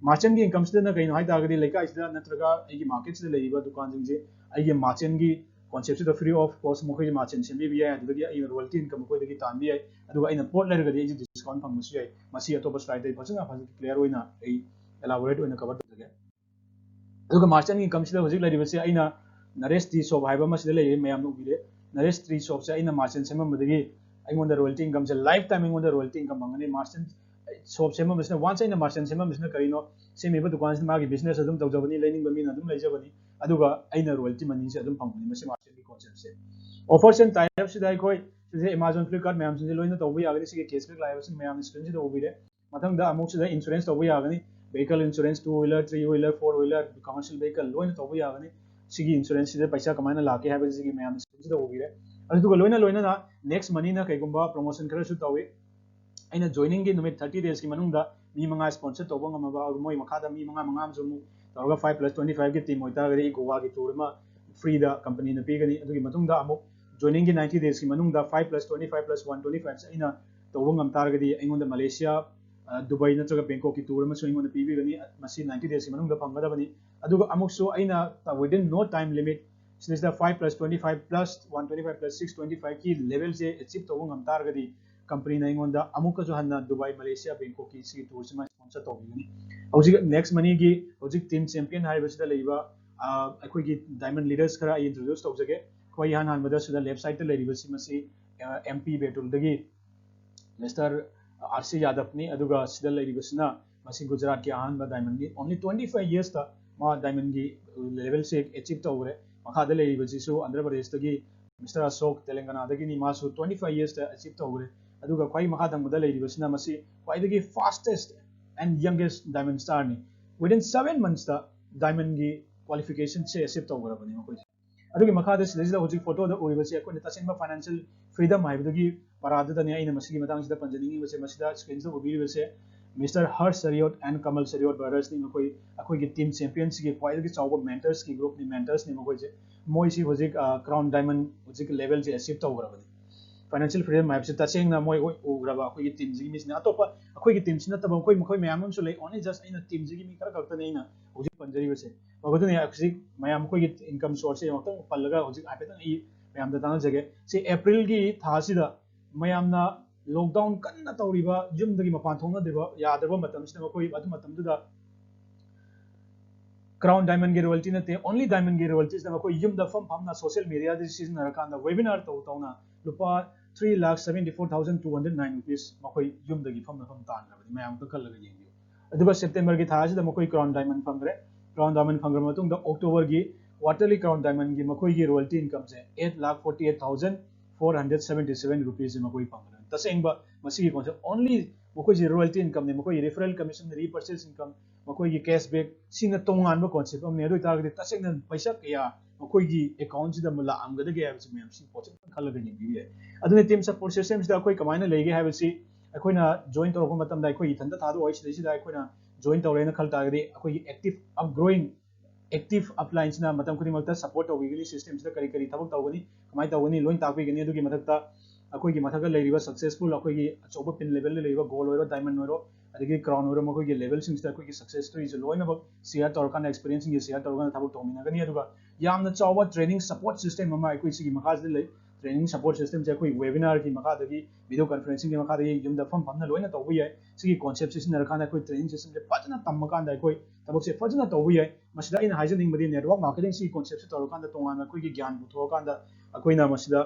Merchantꯀꯤ incomeꯁꯤꯗꯅ ꯀꯩꯅꯣ ꯍꯥꯏ ꯇꯥꯔꯒꯗꯤ ꯂꯩꯀꯥꯏꯁꯤꯗ ꯅꯠꯇ꯭ꯔꯒ ꯑꯩꯒꯤ marketꯁꯤꯗ ꯂꯩꯔꯤꯕ ꯗꯨꯀꯥꯟꯁꯤꯡꯁꯦ ꯑꯩꯒꯤ merchantꯀꯤ conceptꯁꯤꯗ free of cost ꯃꯈꯣꯏꯒꯤ merchant ꯁꯦꯝꯕꯤꯕ ꯌꯥꯏ꯫ ꯑꯗꯨꯗꯒꯤ ꯑꯩꯅ royalty income ꯃꯈꯣꯏꯗꯒꯤ ꯇꯥꯟꯕ ꯌꯥꯏ꯫ ꯑꯗꯨꯒ ꯑꯩꯅ ꯄꯣꯠ ꯂꯩꯔꯒꯗꯤ ꯑꯩꯁꯦ discount ꯐꯪꯕꯁꯨ ꯌꯥꯏ꯫ ꯃꯁꯤ ꯑꯇꯣꯞꯄ slideꯇ ꯑꯩ ꯐꯖꯅ ꯐꯖꯅ clear ꯑꯣꯏꯅ ꯑꯩ elaborate ꯑꯣꯏꯅ cover ꯇꯧꯖꯒꯦ꯫ ꯑꯗꯨꯒ merchant incomeꯁꯤꯗ ꯍꯧꯖꯤꯛ ꯂꯩꯔꯤꯕꯁꯤ ꯑꯩꯅ Naresh Tea Shop ꯍꯥꯏꯕ ꯑꯃ ꯁꯤꯗ ꯂꯩꯔꯦ, ꯃꯌꯥꯝꯅ ꯎꯕꯤꯔꯦ꯫ Naresh Tea Shopꯁꯦ ꯑꯩꯅ merchant ꯁꯦꯝꯃꯝꯕꯗꯒꯤ ꯑꯩꯉꯣꯟꯗ royalty incomeꯁꯦ lifetime ꯑꯩꯉꯣꯟꯗ royalty income ꯐꯪꯒꯅꯤ꯫ Merchant shop ꯁꯦꯝꯃꯝꯕꯁꯤꯅ, once ꯑꯩꯅ merchant ꯁꯦꯝꯃꯝꯕꯁꯤꯅ ꯀꯔꯤꯅꯣ? ꯁꯦꯝꯃꯤꯕ ꯗꯨꯀꯥꯟꯁꯤꯅ ꯃꯥꯒꯤ business ꯑꯗꯨꯝ ꯇꯧꯖꯕꯅꯤ, ꯂꯩꯅꯤꯡꯕ ꯃꯤꯅ ꯑꯗꯨꯝ ꯂꯩꯖꯕꯅꯤ, ꯑꯗꯨꯒ ꯑꯩꯅ royalty moneyꯁꯦ ꯑꯗꯨꯝ ꯐꯪꯕꯅꯤ꯫ ꯃꯁꯤ merchantꯀꯤ conceptꯁꯦ꯫ Offers and tie-upꯁꯤꯗ ꯑꯩꯈꯣꯏ ꯁꯤꯁꯦ Amazon, Flipkart ꯃꯌꯥꯝꯁꯤꯡꯁꯦ ꯂꯣꯏꯅ ꯇꯧꯕ ꯌꯥꯒꯅꯤ꯫ ꯁꯤꯒꯤ cashback ꯂꯥꯛꯏꯕꯁꯤꯡ ꯃꯌꯥꯝꯅ screenꯁꯤꯗ ꯎꯕꯤꯔꯦ꯫ ꯃꯊꯪꯗ ꯑꯃꯨꯛ ꯁꯤꯗ insurance ꯇꯧꯕ ꯌꯥꯒꯅꯤ꯫ Vehicle insurance, two wheeler, three wheeler, four wheeler, commercial vehicle ꯂꯣꯏꯅ ꯇꯧꯕ ꯌꯥꯒꯅꯤ꯫ ꯁꯤꯒꯤ insurance ꯁꯤꯗ ꯄꯩꯁꯥ ꯀꯃꯥꯏꯅ ꯂꯥꯛꯀꯦ ꯍꯥꯏꯕꯁꯤꯒꯤ ꯃꯌꯥꯝꯅ screen ꯁꯤꯗ ꯎꯕꯤꯔꯦ꯫ ꯑꯗꯨꯒ ꯂꯣꯏꯅ ꯂꯣꯏꯅꯅ next money ꯅ ꯀꯩꯒꯨꯝꯕ promotion ꯈꯔꯁꯨ ꯇꯧꯏ꯫ ꯑꯩꯅ joining ꯒꯤ ꯅꯨꯃꯤꯠ thirty days ꯀꯤ ꯃꯅꯨꯡꯗ ꯃꯤ ꯃꯉꯥ sponsor ꯇꯧꯕ ꯉꯝꯃꯕ, ꯑꯗꯨꯒ ꯃꯣꯏ ꯃꯈꯥꯗ ꯃꯤ ꯃꯉꯥ ꯃꯉꯥ ꯑꯃꯁꯨ ꯑꯃꯨꯛ ꯇꯧꯔꯒ five plus twenty five ꯒꯤ team ꯑꯣꯏꯇꯥꯔꯒꯗꯤ ꯑꯩ ꯒꯣꯋꯥꯒꯤ tour ꯑꯃ free ꯗ company ꯅ ꯄꯤꯒꯅꯤ꯫ ꯑꯗꯨꯒꯤ ꯃꯇꯨꯡꯗ ꯑꯃꯨꯛ joining ꯒꯤ ninety days ꯀꯤ ꯃꯅꯨꯡꯗ five plus twenty five plus one twenty five ꯁꯦ ꯑꯩꯅ ꯇꯧꯕ ꯉꯝ ꯇꯥꯔꯒꯗꯤ ꯑꯩꯉꯣꯟꯗ ꯃꯂꯦꯁꯤꯌꯥ, ꯑ, ꯗꯨꯕꯥꯏ ꯅꯠꯇ꯭ꯔꯒ ꯕꯦꯡꯀꯣꯛꯀꯤ tour ꯑꯃꯁꯨ ꯑꯩꯉꯣꯟꯗ ꯄꯤꯕꯤꯒꯅꯤ꯫ ꯃꯁꯤ ninety days ꯀꯤ ꯃꯅꯨꯡꯗ ꯐꯪꯒꯗꯕꯅꯤ꯫ ꯑꯗꯨꯒ ꯑꯃꯨꯛꯁꯨ ꯑꯩꯅ within no time limit ꯁꯤꯗꯩꯁꯤꯗ five plus twenty five plus one twenty five plus six twenty five ꯀꯤ level ꯁꯦ achieve ꯇꯧꯕ ꯉꯝ ꯇꯥꯔꯒꯗꯤ company ꯅ ꯑꯩꯉꯣꯟꯗ ꯑꯃꯨꯛꯀꯁꯨ ꯍꯟꯅ ꯗꯨꯕꯥꯏ, ꯃꯂꯦꯁꯤꯌꯥ, ꯕꯦꯡꯀꯣꯛꯀꯤ ꯁꯤꯒꯤ tour ꯁꯤꯃ sponsor ꯇꯧꯕꯤꯒꯅꯤ꯫ ꯍꯧꯖꯤꯛ next money ꯒꯤ ꯍꯧꯖꯤꯛ team champion ꯍꯥꯏꯔꯤꯕꯁꯤꯗ ꯂꯩꯔꯤꯕ, ꯑ, ꯑꯩꯈꯣꯏꯒꯤ diamond leaders ꯈꯔ ꯑꯩ introduce ꯇꯧꯖꯒꯦ꯫ ꯑꯩꯈꯣꯏ ꯏꯍꯥꯟ ꯍꯥꯟꯕꯗ ꯁꯤꯗ left side ꯇ ꯂꯩꯔꯤꯕꯁꯤ ꯃꯁꯤ, ꯑ, M P ꯕꯦꯇꯨꯜꯗꯒꯤ Mister R C ꯌꯥꯗꯕꯅꯤ꯫ ꯑꯗꯨꯒ ꯁꯤꯗ ꯂꯩꯔꯤꯕꯁꯤꯅ ꯃꯁꯤ ꯒꯨꯖꯔꯥꯠꯀꯤ ꯑꯍꯥꯟꯕ diamond ꯅꯤ꯫ Only twenty five years ꯇ ꯃꯥ diamond ꯒꯤ level ꯁꯦ achieve ꯇꯧꯈ꯭ꯔꯦ꯫ ꯃꯈꯥꯗ ꯂꯩꯔꯤꯕꯁꯤꯁꯨ ꯑꯟꯙ꯭ꯔ ꯄ꯭ꯔꯗꯦꯁꯇꯒꯤ Mister ꯑꯁꯣꯛ, ꯇꯦꯂꯪꯒꯅꯥꯗꯒꯤꯅꯤ, ꯃꯥꯁꯨ twenty five years ꯇ achieve ꯇꯧꯈ꯭ꯔꯦ꯫ ꯑꯗꯨꯒ ꯈ꯭ꯋꯥꯏ ꯃꯈꯥ ꯊꯪꯕꯗ ꯂꯩꯔꯤꯕꯁꯤꯅ ꯃꯁꯤ ꯈ꯭ꯋꯥꯏꯗꯒꯤ fastest and youngest diamond star ꯅꯤ꯫ Within seven months ꯇ diamond ꯒꯤ qualification ꯁꯦ achieve ꯇꯧꯈ꯭ꯔꯕꯅꯤ ꯃꯈꯣꯏꯁꯦ꯫ ꯑꯗꯨꯒꯤ ꯃꯈꯥꯗ ꯁꯤꯗꯩꯁꯤꯗ ꯍꯧꯖꯤꯛ photo ꯗ ꯎꯔꯤꯕꯁꯤ ꯑꯩꯈꯣꯏꯅ ꯇꯁꯦꯡꯕ financial freedom ꯍꯥꯏꯕꯗꯨꯒꯤ ꯄꯔꯥꯗꯨꯗꯅꯤ ꯑꯩꯅ ꯃꯁꯤꯒꯤ ꯃꯇꯥꯡꯁꯤꯗ ꯄꯟꯖꯅꯤꯡꯉꯤꯕꯁꯦ꯫ ꯃꯁꯤꯗ screen ꯁꯤꯗ ꯎꯕꯤꯔꯤꯕꯁꯦ Mister Harsh Chariot and Kamal Chariot brothers ꯅꯤ꯫ ꯃꯈꯣꯏ ꯑꯩꯈꯣꯏꯒꯤ team champion ꯁꯤꯒꯤ ꯈ꯭ꯋꯥꯏꯗꯒꯤ ꯆꯥꯎꯕ mentors ꯀꯤ group ꯅꯤ, mentors ꯅꯤ ꯃꯈꯣꯏꯁꯦ꯫ ꯃꯣꯏꯁꯤ ꯍꯧꯖꯤꯛ, ꯑ, crown diamond ꯍꯧꯖꯤꯛ level ꯁꯦ achieve ꯇꯧꯈ꯭ꯔꯕꯅꯤ꯫ Financial freedom ꯍꯥꯏꯕꯁꯤ ꯇꯁꯦꯡꯅ ꯃꯣꯏ ꯍꯣꯏ ꯎꯈ꯭ꯔꯕ ꯑꯩꯈꯣꯏꯒꯤ team ꯁꯤꯒꯤ ꯃꯤꯁꯤꯅ꯫ ꯑꯇꯣꯞꯄ ꯑꯩꯈꯣꯏꯒꯤ team ꯁꯤ ꯅꯠꯇꯕ ꯑꯩꯈꯣꯏ, ꯃꯈꯣꯏ ꯃꯌꯥꯝ ꯑꯃꯁꯨ ꯂꯩ꯫ Only just ꯑꯩꯅ team ꯁꯤꯒꯤ ꯃꯤ ꯈꯔ ꯈꯛꯇꯅꯤ ꯑꯩꯅ ꯍꯧꯖꯤꯛ ꯄꯟꯖꯔꯤꯕꯁꯦ꯫ ꯃꯗꯨꯅ ꯍꯧꯖꯤꯛ ꯃꯌꯥꯝ ꯑꯩꯈꯣꯏꯒꯤ income source ꯁꯦ ꯑꯃꯨꯛꯇꯪ ꯄꯜꯂꯒ ꯍꯧꯖꯤꯛ ꯍꯥꯏꯐꯦꯠꯇꯪ ꯑꯩ ꯃꯌꯥꯝꯗ ꯇꯥꯟꯅꯖꯒꯦ꯫ ꯁꯤ April ꯒꯤ ꯊꯥꯁꯤꯗ ꯃꯌꯥꯝꯅ lockdown ꯀꯟꯅ ꯇꯧꯔꯤꯕ, ꯌꯨꯝꯗꯒꯤ ꯃꯄꯥꯟ ꯊꯣꯛꯅꯗ꯭ꯔꯤꯕ, ꯌꯥꯗ꯭ꯔꯕ ꯃꯇꯝꯁꯤꯗ ꯃꯈꯣꯏ ꯑꯗꯨ ꯃꯇꯝꯗꯨꯗ crown diamond ꯒꯤ royalty ꯅꯠꯇꯦ, only diamond ꯒꯤ royalty ꯁꯤꯗ ꯃꯈꯣꯏ ꯌꯨꯝꯗ ꯐꯝ ꯐꯝꯅ social media ꯗ ꯁꯤꯖꯤꯟꯅꯔꯀꯥꯟꯗ webinar ꯇꯧ ꯇꯧꯅ ꯂꯨꯄꯥ three lakh seventy four thousand two hundred nine rupees ꯃꯈꯣꯏ ꯌꯨꯝꯗꯒꯤ ꯐꯝꯅ ꯐꯝ ꯇꯥꯟꯈ꯭ꯔꯕꯅꯤ꯫ ꯃꯌꯥꯝ ꯀꯛꯈꯠꯂꯒ ꯌꯦꯡꯕꯤꯌꯨ꯫ ꯑꯗꯨꯒ September ꯒꯤ ꯊꯥ ꯑꯁꯤꯗ ꯃꯈꯣꯏ crown diamond ꯐꯪꯈ꯭ꯔꯦ꯫ Crown diamond ꯐꯪꯈ꯭ꯔ ꯃꯇꯨꯡꯗ October ꯒꯤ quarterly crown diamond ꯒꯤ ꯃꯈꯣꯏꯒꯤ royalty income ꯁꯦ eight lakh forty eight thousand four hundred seventy seven rupees ꯁꯦ ꯃꯈꯣꯏ ꯐꯪꯈ꯭ꯔꯦ꯫ ꯇꯁꯦꯡꯕ ꯃꯁꯤꯒꯤ ꯀꯣꯟꯁꯦ only ꯃꯈꯣꯏꯁꯤ royalty income ꯅꯤ, ꯃꯈꯣꯏꯒꯤ referral commission, repurchase income, ꯃꯈꯣꯏꯒꯤ cash back, ꯁꯤꯅ ꯇꯣꯉꯥꯟꯕ concept ꯑꯃꯅꯤ꯫ ꯑꯗꯨ ꯑꯣꯏꯇꯥꯔꯒꯗꯤ ꯇꯁꯦꯡꯅ ꯄꯩꯁꯥ ꯀꯌꯥ ꯃꯈꯣꯏꯒꯤ account ꯁꯤꯗ ꯑꯃꯨꯛ ꯂꯥꯛꯑꯝꯒꯗꯒꯦ ꯍꯥꯏꯕꯁꯤ ꯃꯌꯥꯝꯁꯤ ꯄꯣꯠꯁꯤ ꯈꯜꯂꯒ ꯌꯦꯡꯕꯤꯕ ꯌꯥꯏ꯫ ꯑꯗꯨꯅ team support system ꯁꯤꯗ ꯑꯩꯈꯣꯏ ꯀꯃꯥꯏꯅ ꯂꯩꯒꯦ ꯍꯥꯏꯕꯁꯤ ꯑꯩꯈꯣꯏꯅ join ꯇꯧꯔꯛꯄ ꯃꯇꯝꯗ ꯑꯩꯈꯣꯏ ꯏꯊꯟꯇ ꯊꯥꯗꯣꯛꯑꯣꯏ, ꯁꯤꯗꯩꯁꯤꯗ ꯑꯩꯈꯣꯏꯅ join ꯇꯧꯔꯦꯅ ꯈꯜ ꯇꯥꯔꯒꯗꯤ ꯑꯩꯈꯣꯏꯒꯤ active upgrowing active upline ꯁꯤꯅ ꯃꯇꯝ ꯈꯨꯗꯤꯡꯃꯛꯇ support ꯇꯧꯕꯤꯒꯅꯤ꯫ System ꯁꯤꯗ ꯀꯔꯤ ꯀꯔꯤ ꯊꯕꯛ ꯇꯧꯒꯅꯤ, ꯀꯃꯥꯏꯅ ꯇꯧꯒꯅꯤ, ꯂꯣꯏꯅ ꯇꯥꯛꯄꯤꯒꯅꯤ꯫ ꯑꯗꯨꯒꯤ ꯃꯊꯛꯇ ꯑꯩꯈꯣꯏꯒꯤ ꯃꯊꯛꯇ ꯂꯩꯔꯤꯕ successful, ꯑꯩꯈꯣꯏꯒꯤ ꯑꯆꯧꯕ pin level ꯗ ꯂꯩꯔꯤꯕ gold ꯑꯣꯏꯔꯣ, diamond ꯑꯣꯏꯔꯣ, ꯑꯗꯒꯤ crown ꯑꯣꯏꯔꯣ, ꯃꯈꯣꯏꯒꯤ level ꯁꯤꯡꯁꯤꯗ ꯑꯩꯈꯣꯏꯒꯤ success story ꯁꯦ ꯂꯣꯏꯅꯃꯛ share ꯇꯧꯔꯀꯥꯟꯗ, experience ꯁꯤꯡꯁꯦ share ꯇꯧꯔꯀꯥꯟꯗ ꯊꯕꯛ ꯇꯧꯃꯤꯟꯅꯒꯅꯤ꯫ ꯑꯗꯨꯒ ꯌꯥꯝꯅ ꯆꯥꯎꯕ training support system ꯑꯃ ꯑꯩꯈꯣꯏ ꯁꯤꯒꯤ ꯃꯈꯥꯁꯤꯗ ꯂꯩ꯫ Training support system ꯁꯦ ꯑꯩꯈꯣꯏ webinar ꯒꯤ ꯃꯈꯥꯗꯒꯤ, video conferencing ꯒꯤ ꯃꯈꯥꯗꯒꯤ ꯌꯨꯝꯗ ꯐꯝ ꯐꯝꯅ ꯂꯣꯏꯅ ꯇꯧꯕ ꯌꯥꯏ꯫ ꯁꯤꯒꯤ concept ꯁꯤ ꯁꯤꯖꯤꯟꯅꯔꯀꯥꯟꯗ ꯑꯩꯈꯣꯏ training system ꯁꯦ ꯐꯖꯅ ꯇꯝꯃꯀꯥꯟꯗ ꯑꯩꯈꯣꯏ ꯊꯕꯛꯁꯦ ꯐꯖꯅ ꯇꯧꯕ ꯌꯥꯏ꯫ ꯃꯁꯤꯗ ꯑꯩꯅ ꯍꯥꯏꯖꯅꯤꯡꯕꯗꯤ, network marketing ꯁꯤꯒꯤ concept ꯁꯤ ꯇꯧꯔꯀꯥꯟꯗ ꯇꯣꯉꯥꯟꯅ ꯑꯩꯈꯣꯏꯒꯤ ꯒ꯭ꯌꯥꯟ ꯄꯨꯊꯣꯛꯑꯀꯥꯟꯗ ꯑꯩꯈꯣꯏꯅ ꯃꯁꯤꯗ,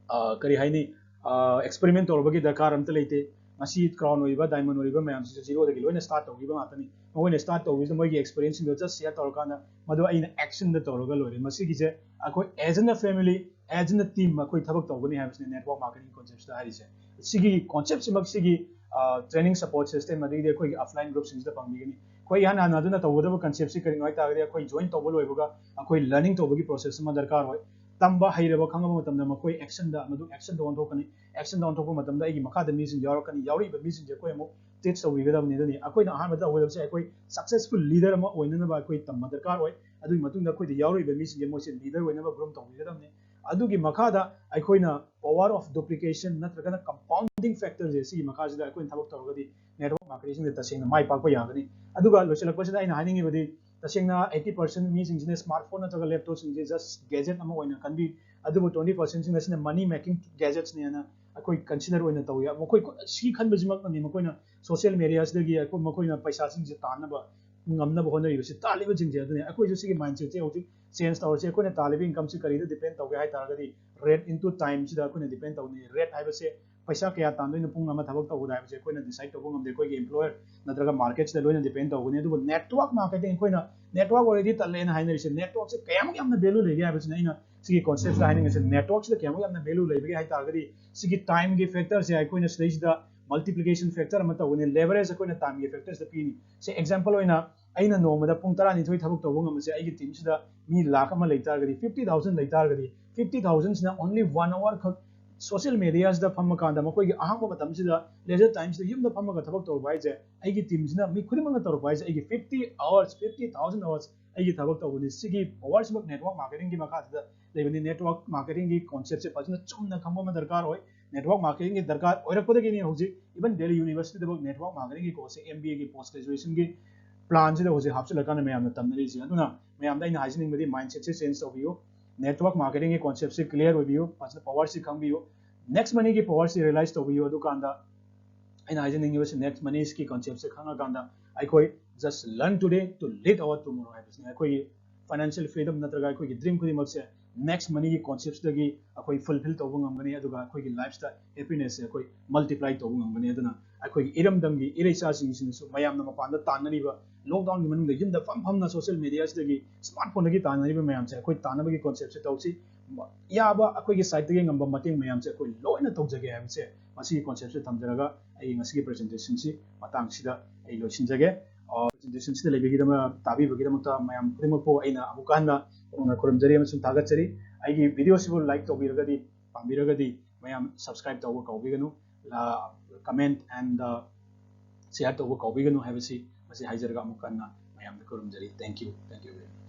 ꯑ, ꯀꯔꯤ ꯍꯥꯏꯅꯤ, ꯑ, experiment ꯇꯧꯔꯕꯒꯤ ꯗꯔꯀꯥꯔ ꯑꯝꯇ ꯂꯩꯇꯦ꯫ ꯉꯁꯤ crown ꯑꯣꯏꯔꯤꯕ, diamond ꯑꯣꯏꯔꯤꯕ ꯃꯌꯥꯝꯁꯤꯁꯨ zero ꯗꯒꯤ ꯂꯣꯏꯅ start ꯇꯧꯈꯤꯕ ꯉꯥꯛꯇꯅꯤ꯫ ꯃꯈꯣꯏꯅ start ꯇꯧꯕꯁꯤꯗ ꯃꯣꯏꯒꯤ experience ꯁꯤꯡꯗꯣ just share ꯇꯧꯔꯀꯥꯟꯗ ꯃꯗꯨ ꯑꯩꯅ action ꯗ ꯇꯧꯔꯒ ꯂꯣꯏꯔꯦ꯫ ꯃꯁꯤꯒꯤꯁꯦ ꯑꯩꯈꯣꯏ as a family, as a team ꯑꯩꯈꯣꯏ ꯊꯕꯛ ꯇꯧꯒꯅꯤ ꯍꯥꯏꯕꯁꯤꯅꯦ network marketing concept ꯁꯤꯗ ꯍꯥꯏꯔꯤꯁꯦ꯫ ꯁꯤꯒꯤ concept ꯁꯤꯃꯛ ꯁꯤꯒꯤ, ꯑ, training support system ꯑꯗꯒꯤꯗꯤ ꯑꯩꯈꯣꯏꯒꯤ upline group ꯁꯤꯡꯁꯤꯗ ꯐꯪꯕꯤꯒꯅꯤ꯫ ꯑꯩꯈꯣꯏ ꯏꯍꯥꯟ ꯍꯥꯟꯅ ꯑꯗꯨꯅ ꯇꯧꯒꯗꯕ concept ꯁꯤ ꯀꯔꯤꯅꯣ ꯍꯥꯏ ꯇꯥꯔꯒꯗꯤ, ꯑꯩꯈꯣꯏ join ꯇꯧꯕ ꯂꯣꯏꯕꯒ ꯑꯩꯈꯣꯏ learning ꯇꯧꯕꯒꯤ process ꯑꯃ ꯗꯔꯀꯥꯔ ꯑꯣꯏ꯫ ꯇꯝꯕ ꯍꯩꯔꯕ, ꯈꯪꯉꯕ ꯃꯇꯝꯗ ꯃꯈꯣꯏ action ꯗ, ꯃꯗꯨ action ꯗ ꯑꯣꯟꯊꯣꯛꯀꯅꯤ꯫ Action ꯗ ꯑꯣꯟꯊꯣꯛꯄ ꯃꯇꯝꯗ ꯑꯩꯒꯤ ꯃꯈꯥꯗ ꯃꯤꯁꯤꯡ ꯌꯥꯎꯔꯛꯀꯅꯤ꯫ ꯌꯥꯎꯔꯛꯏꯕ ꯃꯤꯁꯤꯡꯁꯦ ꯑꯩꯈꯣꯏ ꯑꯃꯨꯛ teach ꯇꯧꯕꯤꯒꯗꯕꯅꯤ꯫ ꯑꯗꯨꯅꯤ ꯑꯩꯈꯣꯏꯅ ꯑꯍꯥꯟꯕꯗ ꯇꯧꯒꯗꯕꯁꯦ, ꯑꯩꯈꯣꯏ successful leader ꯑꯃ ꯑꯣꯏꯅꯅꯕ ꯑꯩꯈꯣꯏ ꯇꯝꯕ ꯗꯔꯀꯥꯔ ꯑꯣꯏ꯫ ꯑꯗꯨꯒꯤ ꯃꯇꯨꯡꯗ ꯑꯩꯈꯣꯏꯗ ꯌꯥꯎꯔꯛꯏꯕ ꯃꯤꯁꯤꯡꯁꯦ ꯃꯣꯏꯁꯦ leader ꯑꯣꯏꯅꯕ groom ꯇꯧꯕꯤꯒꯗꯕꯅꯤ꯫ ꯑꯗꯨꯒꯤ ꯃꯈꯥꯗ ꯑꯩꯈꯣꯏꯅ power of duplication ꯅꯠꯇ꯭ꯔꯒꯅ compounding factor ꯁꯦ, ꯁꯤꯒꯤ ꯃꯈꯥꯁꯤꯗ ꯑꯩꯈꯣꯏꯅ ꯊꯕꯛ ꯇꯧꯔꯒꯗꯤ network marketing ꯁꯤꯡꯗ ꯇꯁꯦꯡꯅ ꯃꯥꯏ ꯄꯥꯛꯄ ꯌꯥꯒꯅꯤ꯫ ꯑꯗꯨꯒ ꯂꯣꯏꯁꯤꯜꯂꯛꯄꯁꯤꯗ ꯑꯩꯅ ꯍꯥꯏꯅꯤꯡꯉꯤꯕꯗꯤ, ꯇꯁꯦꯡꯅ eighty percent ꯃꯤꯁꯤꯡꯁꯤꯅ smartphone ꯅꯠꯇ꯭ꯔꯒ laptop ꯁꯤꯡꯁꯦ just gadget ꯑꯃ ꯑꯣꯏꯅ ꯈꯟꯕꯤ, ꯑꯗꯨꯕꯨ twenty percent ꯁꯤꯡ ꯑꯁꯤꯅ money making gadgets ꯅꯦꯅ ꯑꯩꯈꯣꯏ consider ꯑꯣꯏꯅ ꯇꯧꯏ꯫ ꯃꯈꯣꯏ ꯁꯤ ꯈꯟꯕꯁꯤꯃꯛꯅꯅꯤ ꯃꯈꯣꯏꯅ social media ꯁꯤꯗꯒꯤ ꯑꯩꯈꯣꯏ, ꯃꯈꯣꯏꯅ ꯄꯩꯁꯥꯁꯤꯡꯁꯦ ꯇꯥꯟꯅꯕ ꯉꯝꯅꯕ ꯍꯣꯠꯅꯔꯤꯕꯁꯤ, ꯇꯥꯜꯂꯤꯕꯁꯤꯡꯁꯦ꯫ ꯑꯗꯨꯅ ꯑꯩꯈꯣꯏꯁꯨ ꯁꯤꯒꯤ mindset ꯁꯦ ꯍꯧꯖꯤꯛ change ꯇꯧꯔꯁꯤ꯫ ꯑꯩꯈꯣꯏꯅ ꯇꯥꯜꯂꯤꯕ income ꯁꯤ ꯀꯔꯤꯗ depend ꯇꯧꯒꯦ ꯍꯥꯏ ꯇꯥꯔꯒꯗꯤ, rate into time ꯁꯤꯗ ꯑꯩꯈꯣꯏꯅ depend ꯇꯧꯅꯤ꯫ Rate ꯍꯥꯏꯕꯁꯦ ꯄꯩꯁꯥ ꯀꯌꯥ ꯇꯥꯟꯗꯣꯏꯅꯣ ꯄꯨꯡ ꯑꯃ ꯊꯕꯛ ꯇꯧꯕꯗ ꯍꯥꯏꯕꯁꯦ ꯑꯩꯈꯣꯏꯅ decide ꯇꯧꯕ ꯉꯝꯗꯦ꯫ ꯑꯩꯈꯣꯏꯒꯤ employer ꯅꯠꯇ꯭ꯔꯒ market ꯁꯤꯗ ꯂꯣꯏꯅ depend ꯇꯧꯒꯅꯤ꯫ ꯑꯗꯨꯕꯨ network marketing, ꯑꯩꯈꯣꯏꯅ network ꯑꯣꯏꯔꯗꯤ ꯇꯜꯂꯦꯅ ꯍꯥꯏꯅꯔꯤꯁꯦ, network ꯁꯦ ꯀꯌꯥꯃꯨꯛ ꯌꯥꯝꯅ value ꯂꯩꯒꯦ ꯍꯥꯏꯕꯁꯤꯅ ꯑꯩꯅ ꯁꯤꯒꯤ concept ꯁꯤꯗ ꯍꯥꯏꯅꯤꯡꯉꯤꯁꯦ꯫ Network ꯁꯤꯗ ꯀꯌꯥꯃꯨꯛ ꯌꯥꯝꯅ value ꯂꯩꯕꯒꯦ ꯍꯥꯏ ꯇꯥꯔꯒꯗꯤ, ꯁꯤꯒꯤ time ꯒꯤ factor ꯁꯦ ꯑꯩꯈꯣꯏꯅ ꯁꯤꯗꯩꯁꯤꯗ multiplication factor ꯑꯃ ꯇꯧꯒꯅꯤ, leverage ꯑꯩꯈꯣꯏꯅ time ꯒꯤ factors ꯇ ꯄꯤꯅꯤ꯫ ꯁꯦ example ꯑꯣꯏꯅ ꯑꯩꯅ ꯅꯣꯡꯃꯗ ꯄꯨꯡ ꯇꯔꯥꯅꯤꯊꯣꯏ ꯊꯕꯛ ꯇꯧꯕ ꯉꯝꯕꯁꯦ ꯑꯩꯒꯤ team ꯁꯤꯗ ꯃꯤ ꯂꯥꯈ ꯑꯃ ꯂꯩ ꯇꯥꯔꯒꯗꯤ, fifty thousand ꯂꯩ ꯇꯥꯔꯒꯗꯤ, fifty thousand ꯁꯤꯅ only one hour ꯈꯛ social media ꯁꯤꯗ ꯐꯝꯃꯀꯥꯟꯗ ꯃꯈꯣꯏꯒꯤ ꯑꯍꯥꯡꯕ ꯃꯇꯝꯁꯤꯗ leisure time ꯁꯤꯗ ꯌꯨꯝꯗ ꯐꯝꯃꯒ ꯊꯕꯛ ꯇꯧꯔꯛꯄ ꯍꯥꯏꯁꯦ, ꯑꯩꯒꯤ team ꯁꯤꯅ ꯃꯤ ꯈꯨꯗꯤꯡꯃꯛꯅ ꯇꯧꯔꯛꯄ ꯍꯥꯏꯁꯦ ꯑꯩꯒꯤ fifty hours, fifty thousand hours ꯑꯩꯒꯤ ꯊꯕꯛ ꯇꯧꯕꯅꯤ꯫ ꯁꯤꯒꯤ power ꯁꯤꯃꯛ network marketing ꯒꯤ ꯃꯈꯥꯁꯤꯗ ꯂꯩꯕꯅꯤ꯫ Network marketing ꯒꯤ concept ꯁꯦ ꯐꯖꯅ ꯆꯨꯝꯅ ꯈꯪꯕ ꯑꯃ ꯗꯔꯀꯥꯔ ꯑꯣꯏ꯫ Network marketing ꯒꯤ ꯗꯔꯀꯥꯔ ꯑꯣꯏꯔꯛꯄꯗꯒꯤꯅꯤ ꯍꯧꯖꯤꯛ even Delhi University ꯗꯐꯥꯎ network marketing ꯒꯤ course say M B A ꯒꯤ post graduation ꯒꯤ plan ꯁꯤꯗ ꯍꯧꯖꯤꯛ ꯍꯥꯞꯆꯤꯜꯂꯀꯥꯟꯗ ꯃꯌꯥꯝꯅ ꯇꯝꯅꯔꯤꯁꯦ꯫ ꯑꯗꯨꯅ ꯃꯌꯥꯝꯗ ꯑꯩꯅ ꯍꯥꯏꯖꯅꯤꯡꯕꯗꯤ mindset ꯁꯦ change ꯇꯧꯕꯤꯌꯨ꯫ Network marketing ꯒꯤ concept ꯁꯦ clear ꯑꯣꯏꯕꯤꯌꯨ, ꯐꯖꯅ power ꯁꯤ ꯈꯪꯕꯤꯌꯨ, next money ꯒꯤ power ꯁꯤ realize ꯇꯧꯕꯤꯌꯨ꯫ ꯑꯗꯨꯀꯥꯟꯗ ꯑꯩꯅ ꯍꯥꯏꯖꯅꯤꯡꯉꯤꯕꯁꯤ next money ꯒꯤ concept ꯁꯦ ꯈꯪꯉꯀꯥꯟꯗ ꯑꯩꯈꯣꯏ just learn today to lead our tomorrow ꯍꯥꯏꯕꯁꯤꯅꯤ꯫ ꯑꯩꯈꯣꯏꯒꯤ financial freedom ꯅꯠꯇ꯭ꯔꯒ ꯑꯩꯈꯣꯏꯒꯤ dream ꯈꯨꯗꯤꯡꯃꯛꯁꯦ next money ꯒꯤ concept ꯇꯒꯤ ꯑꯩꯈꯣꯏ fulfill ꯇꯧꯕ ꯉꯝꯒꯅꯤ, ꯑꯗꯨꯒ ꯑꯩꯈꯣꯏꯒꯤ life ꯇ happiness ꯁꯦ ꯑꯩꯈꯣꯏ multiply ꯇꯧꯕ ꯉꯝꯒꯅꯤ꯫ ꯑꯗꯨꯅ ꯑꯩꯈꯣꯏꯒꯤ ꯏꯔꯝꯗꯝꯒꯤ ꯏꯔꯩꯆꯥꯁꯤꯡꯁꯤꯅꯁꯨ ꯃꯌꯥꯝꯅ ꯃꯄꯥꯟꯗ ꯇꯥꯟꯅꯔꯤꯕ lockdown ꯒꯤ ꯃꯅꯨꯡꯗ ꯌꯨꯝꯗ ꯐꯝ ꯐꯝꯅ social media ꯁꯤꯗꯒꯤ smartphone ꯗꯒꯤ ꯇꯥꯟꯅꯔꯤꯕ ꯃꯌꯥꯝꯁꯦ ꯑꯩꯈꯣꯏ ꯇꯥꯟꯅꯕꯒꯤ concept ꯁꯦ ꯇꯧꯁꯤ꯫ ꯌꯥꯕ ꯑꯩꯈꯣꯏꯒꯤ side ꯇꯒꯤ ꯉꯝꯕ ꯃꯇꯦꯡ ꯃꯌꯥꯝꯁꯦ ꯑꯩꯈꯣꯏ ꯂꯣꯏꯅ ꯇꯧꯖꯒꯦ ꯍꯥꯏꯕꯁꯦ ꯃꯁꯤꯒꯤ concept ꯁꯦ ꯊꯝꯖꯔꯒ ꯑꯩꯒꯤ ꯉꯁꯤꯒꯤ presentation ꯁꯤ ꯃꯇꯥꯡꯁꯤꯗ ꯑꯩ ꯂꯣꯏꯁꯤꯟꯖꯒꯦ꯫ ꯑ, presentation ꯁꯤꯗ ꯂꯩꯕꯤꯒꯤꯗꯃꯛ, ꯇꯥꯕꯤꯕꯒꯤꯗꯃꯛꯇ ꯃꯌꯥꯝ ꯈꯨꯗꯤꯡꯃꯛꯄꯨ ꯑꯩꯅ ꯑꯃꯨꯛꯀ ꯍꯟꯅ ꯈꯨꯔꯨꯝꯖꯔꯤ ꯑꯃꯁꯨꯡ ꯊꯥꯒꯠꯆꯔꯤ꯫ ꯑꯩꯒꯤ video ꯁꯤꯕꯨ like ꯇꯧꯕꯤꯔꯒꯗꯤ, ꯄꯥꯝꯕꯤꯔꯒꯗꯤ ꯃꯌꯥꯝ subscribe ꯇꯧꯕ ꯀꯥꯎꯕꯤꯒꯅꯨ, ꯂ-, comment and, uh, share ꯇꯧꯕ ꯀꯥꯎꯕꯤꯒꯅꯨ ꯍꯥꯏꯕꯁꯤ ꯃꯁꯤ ꯍꯥꯏꯖꯔꯒ ꯑꯃꯨꯛ ꯍꯟꯅ ꯃꯌꯥꯝꯗ ꯈꯨꯔꯨꯝꯖꯔꯤ꯫ Thank you, thank you very much꯫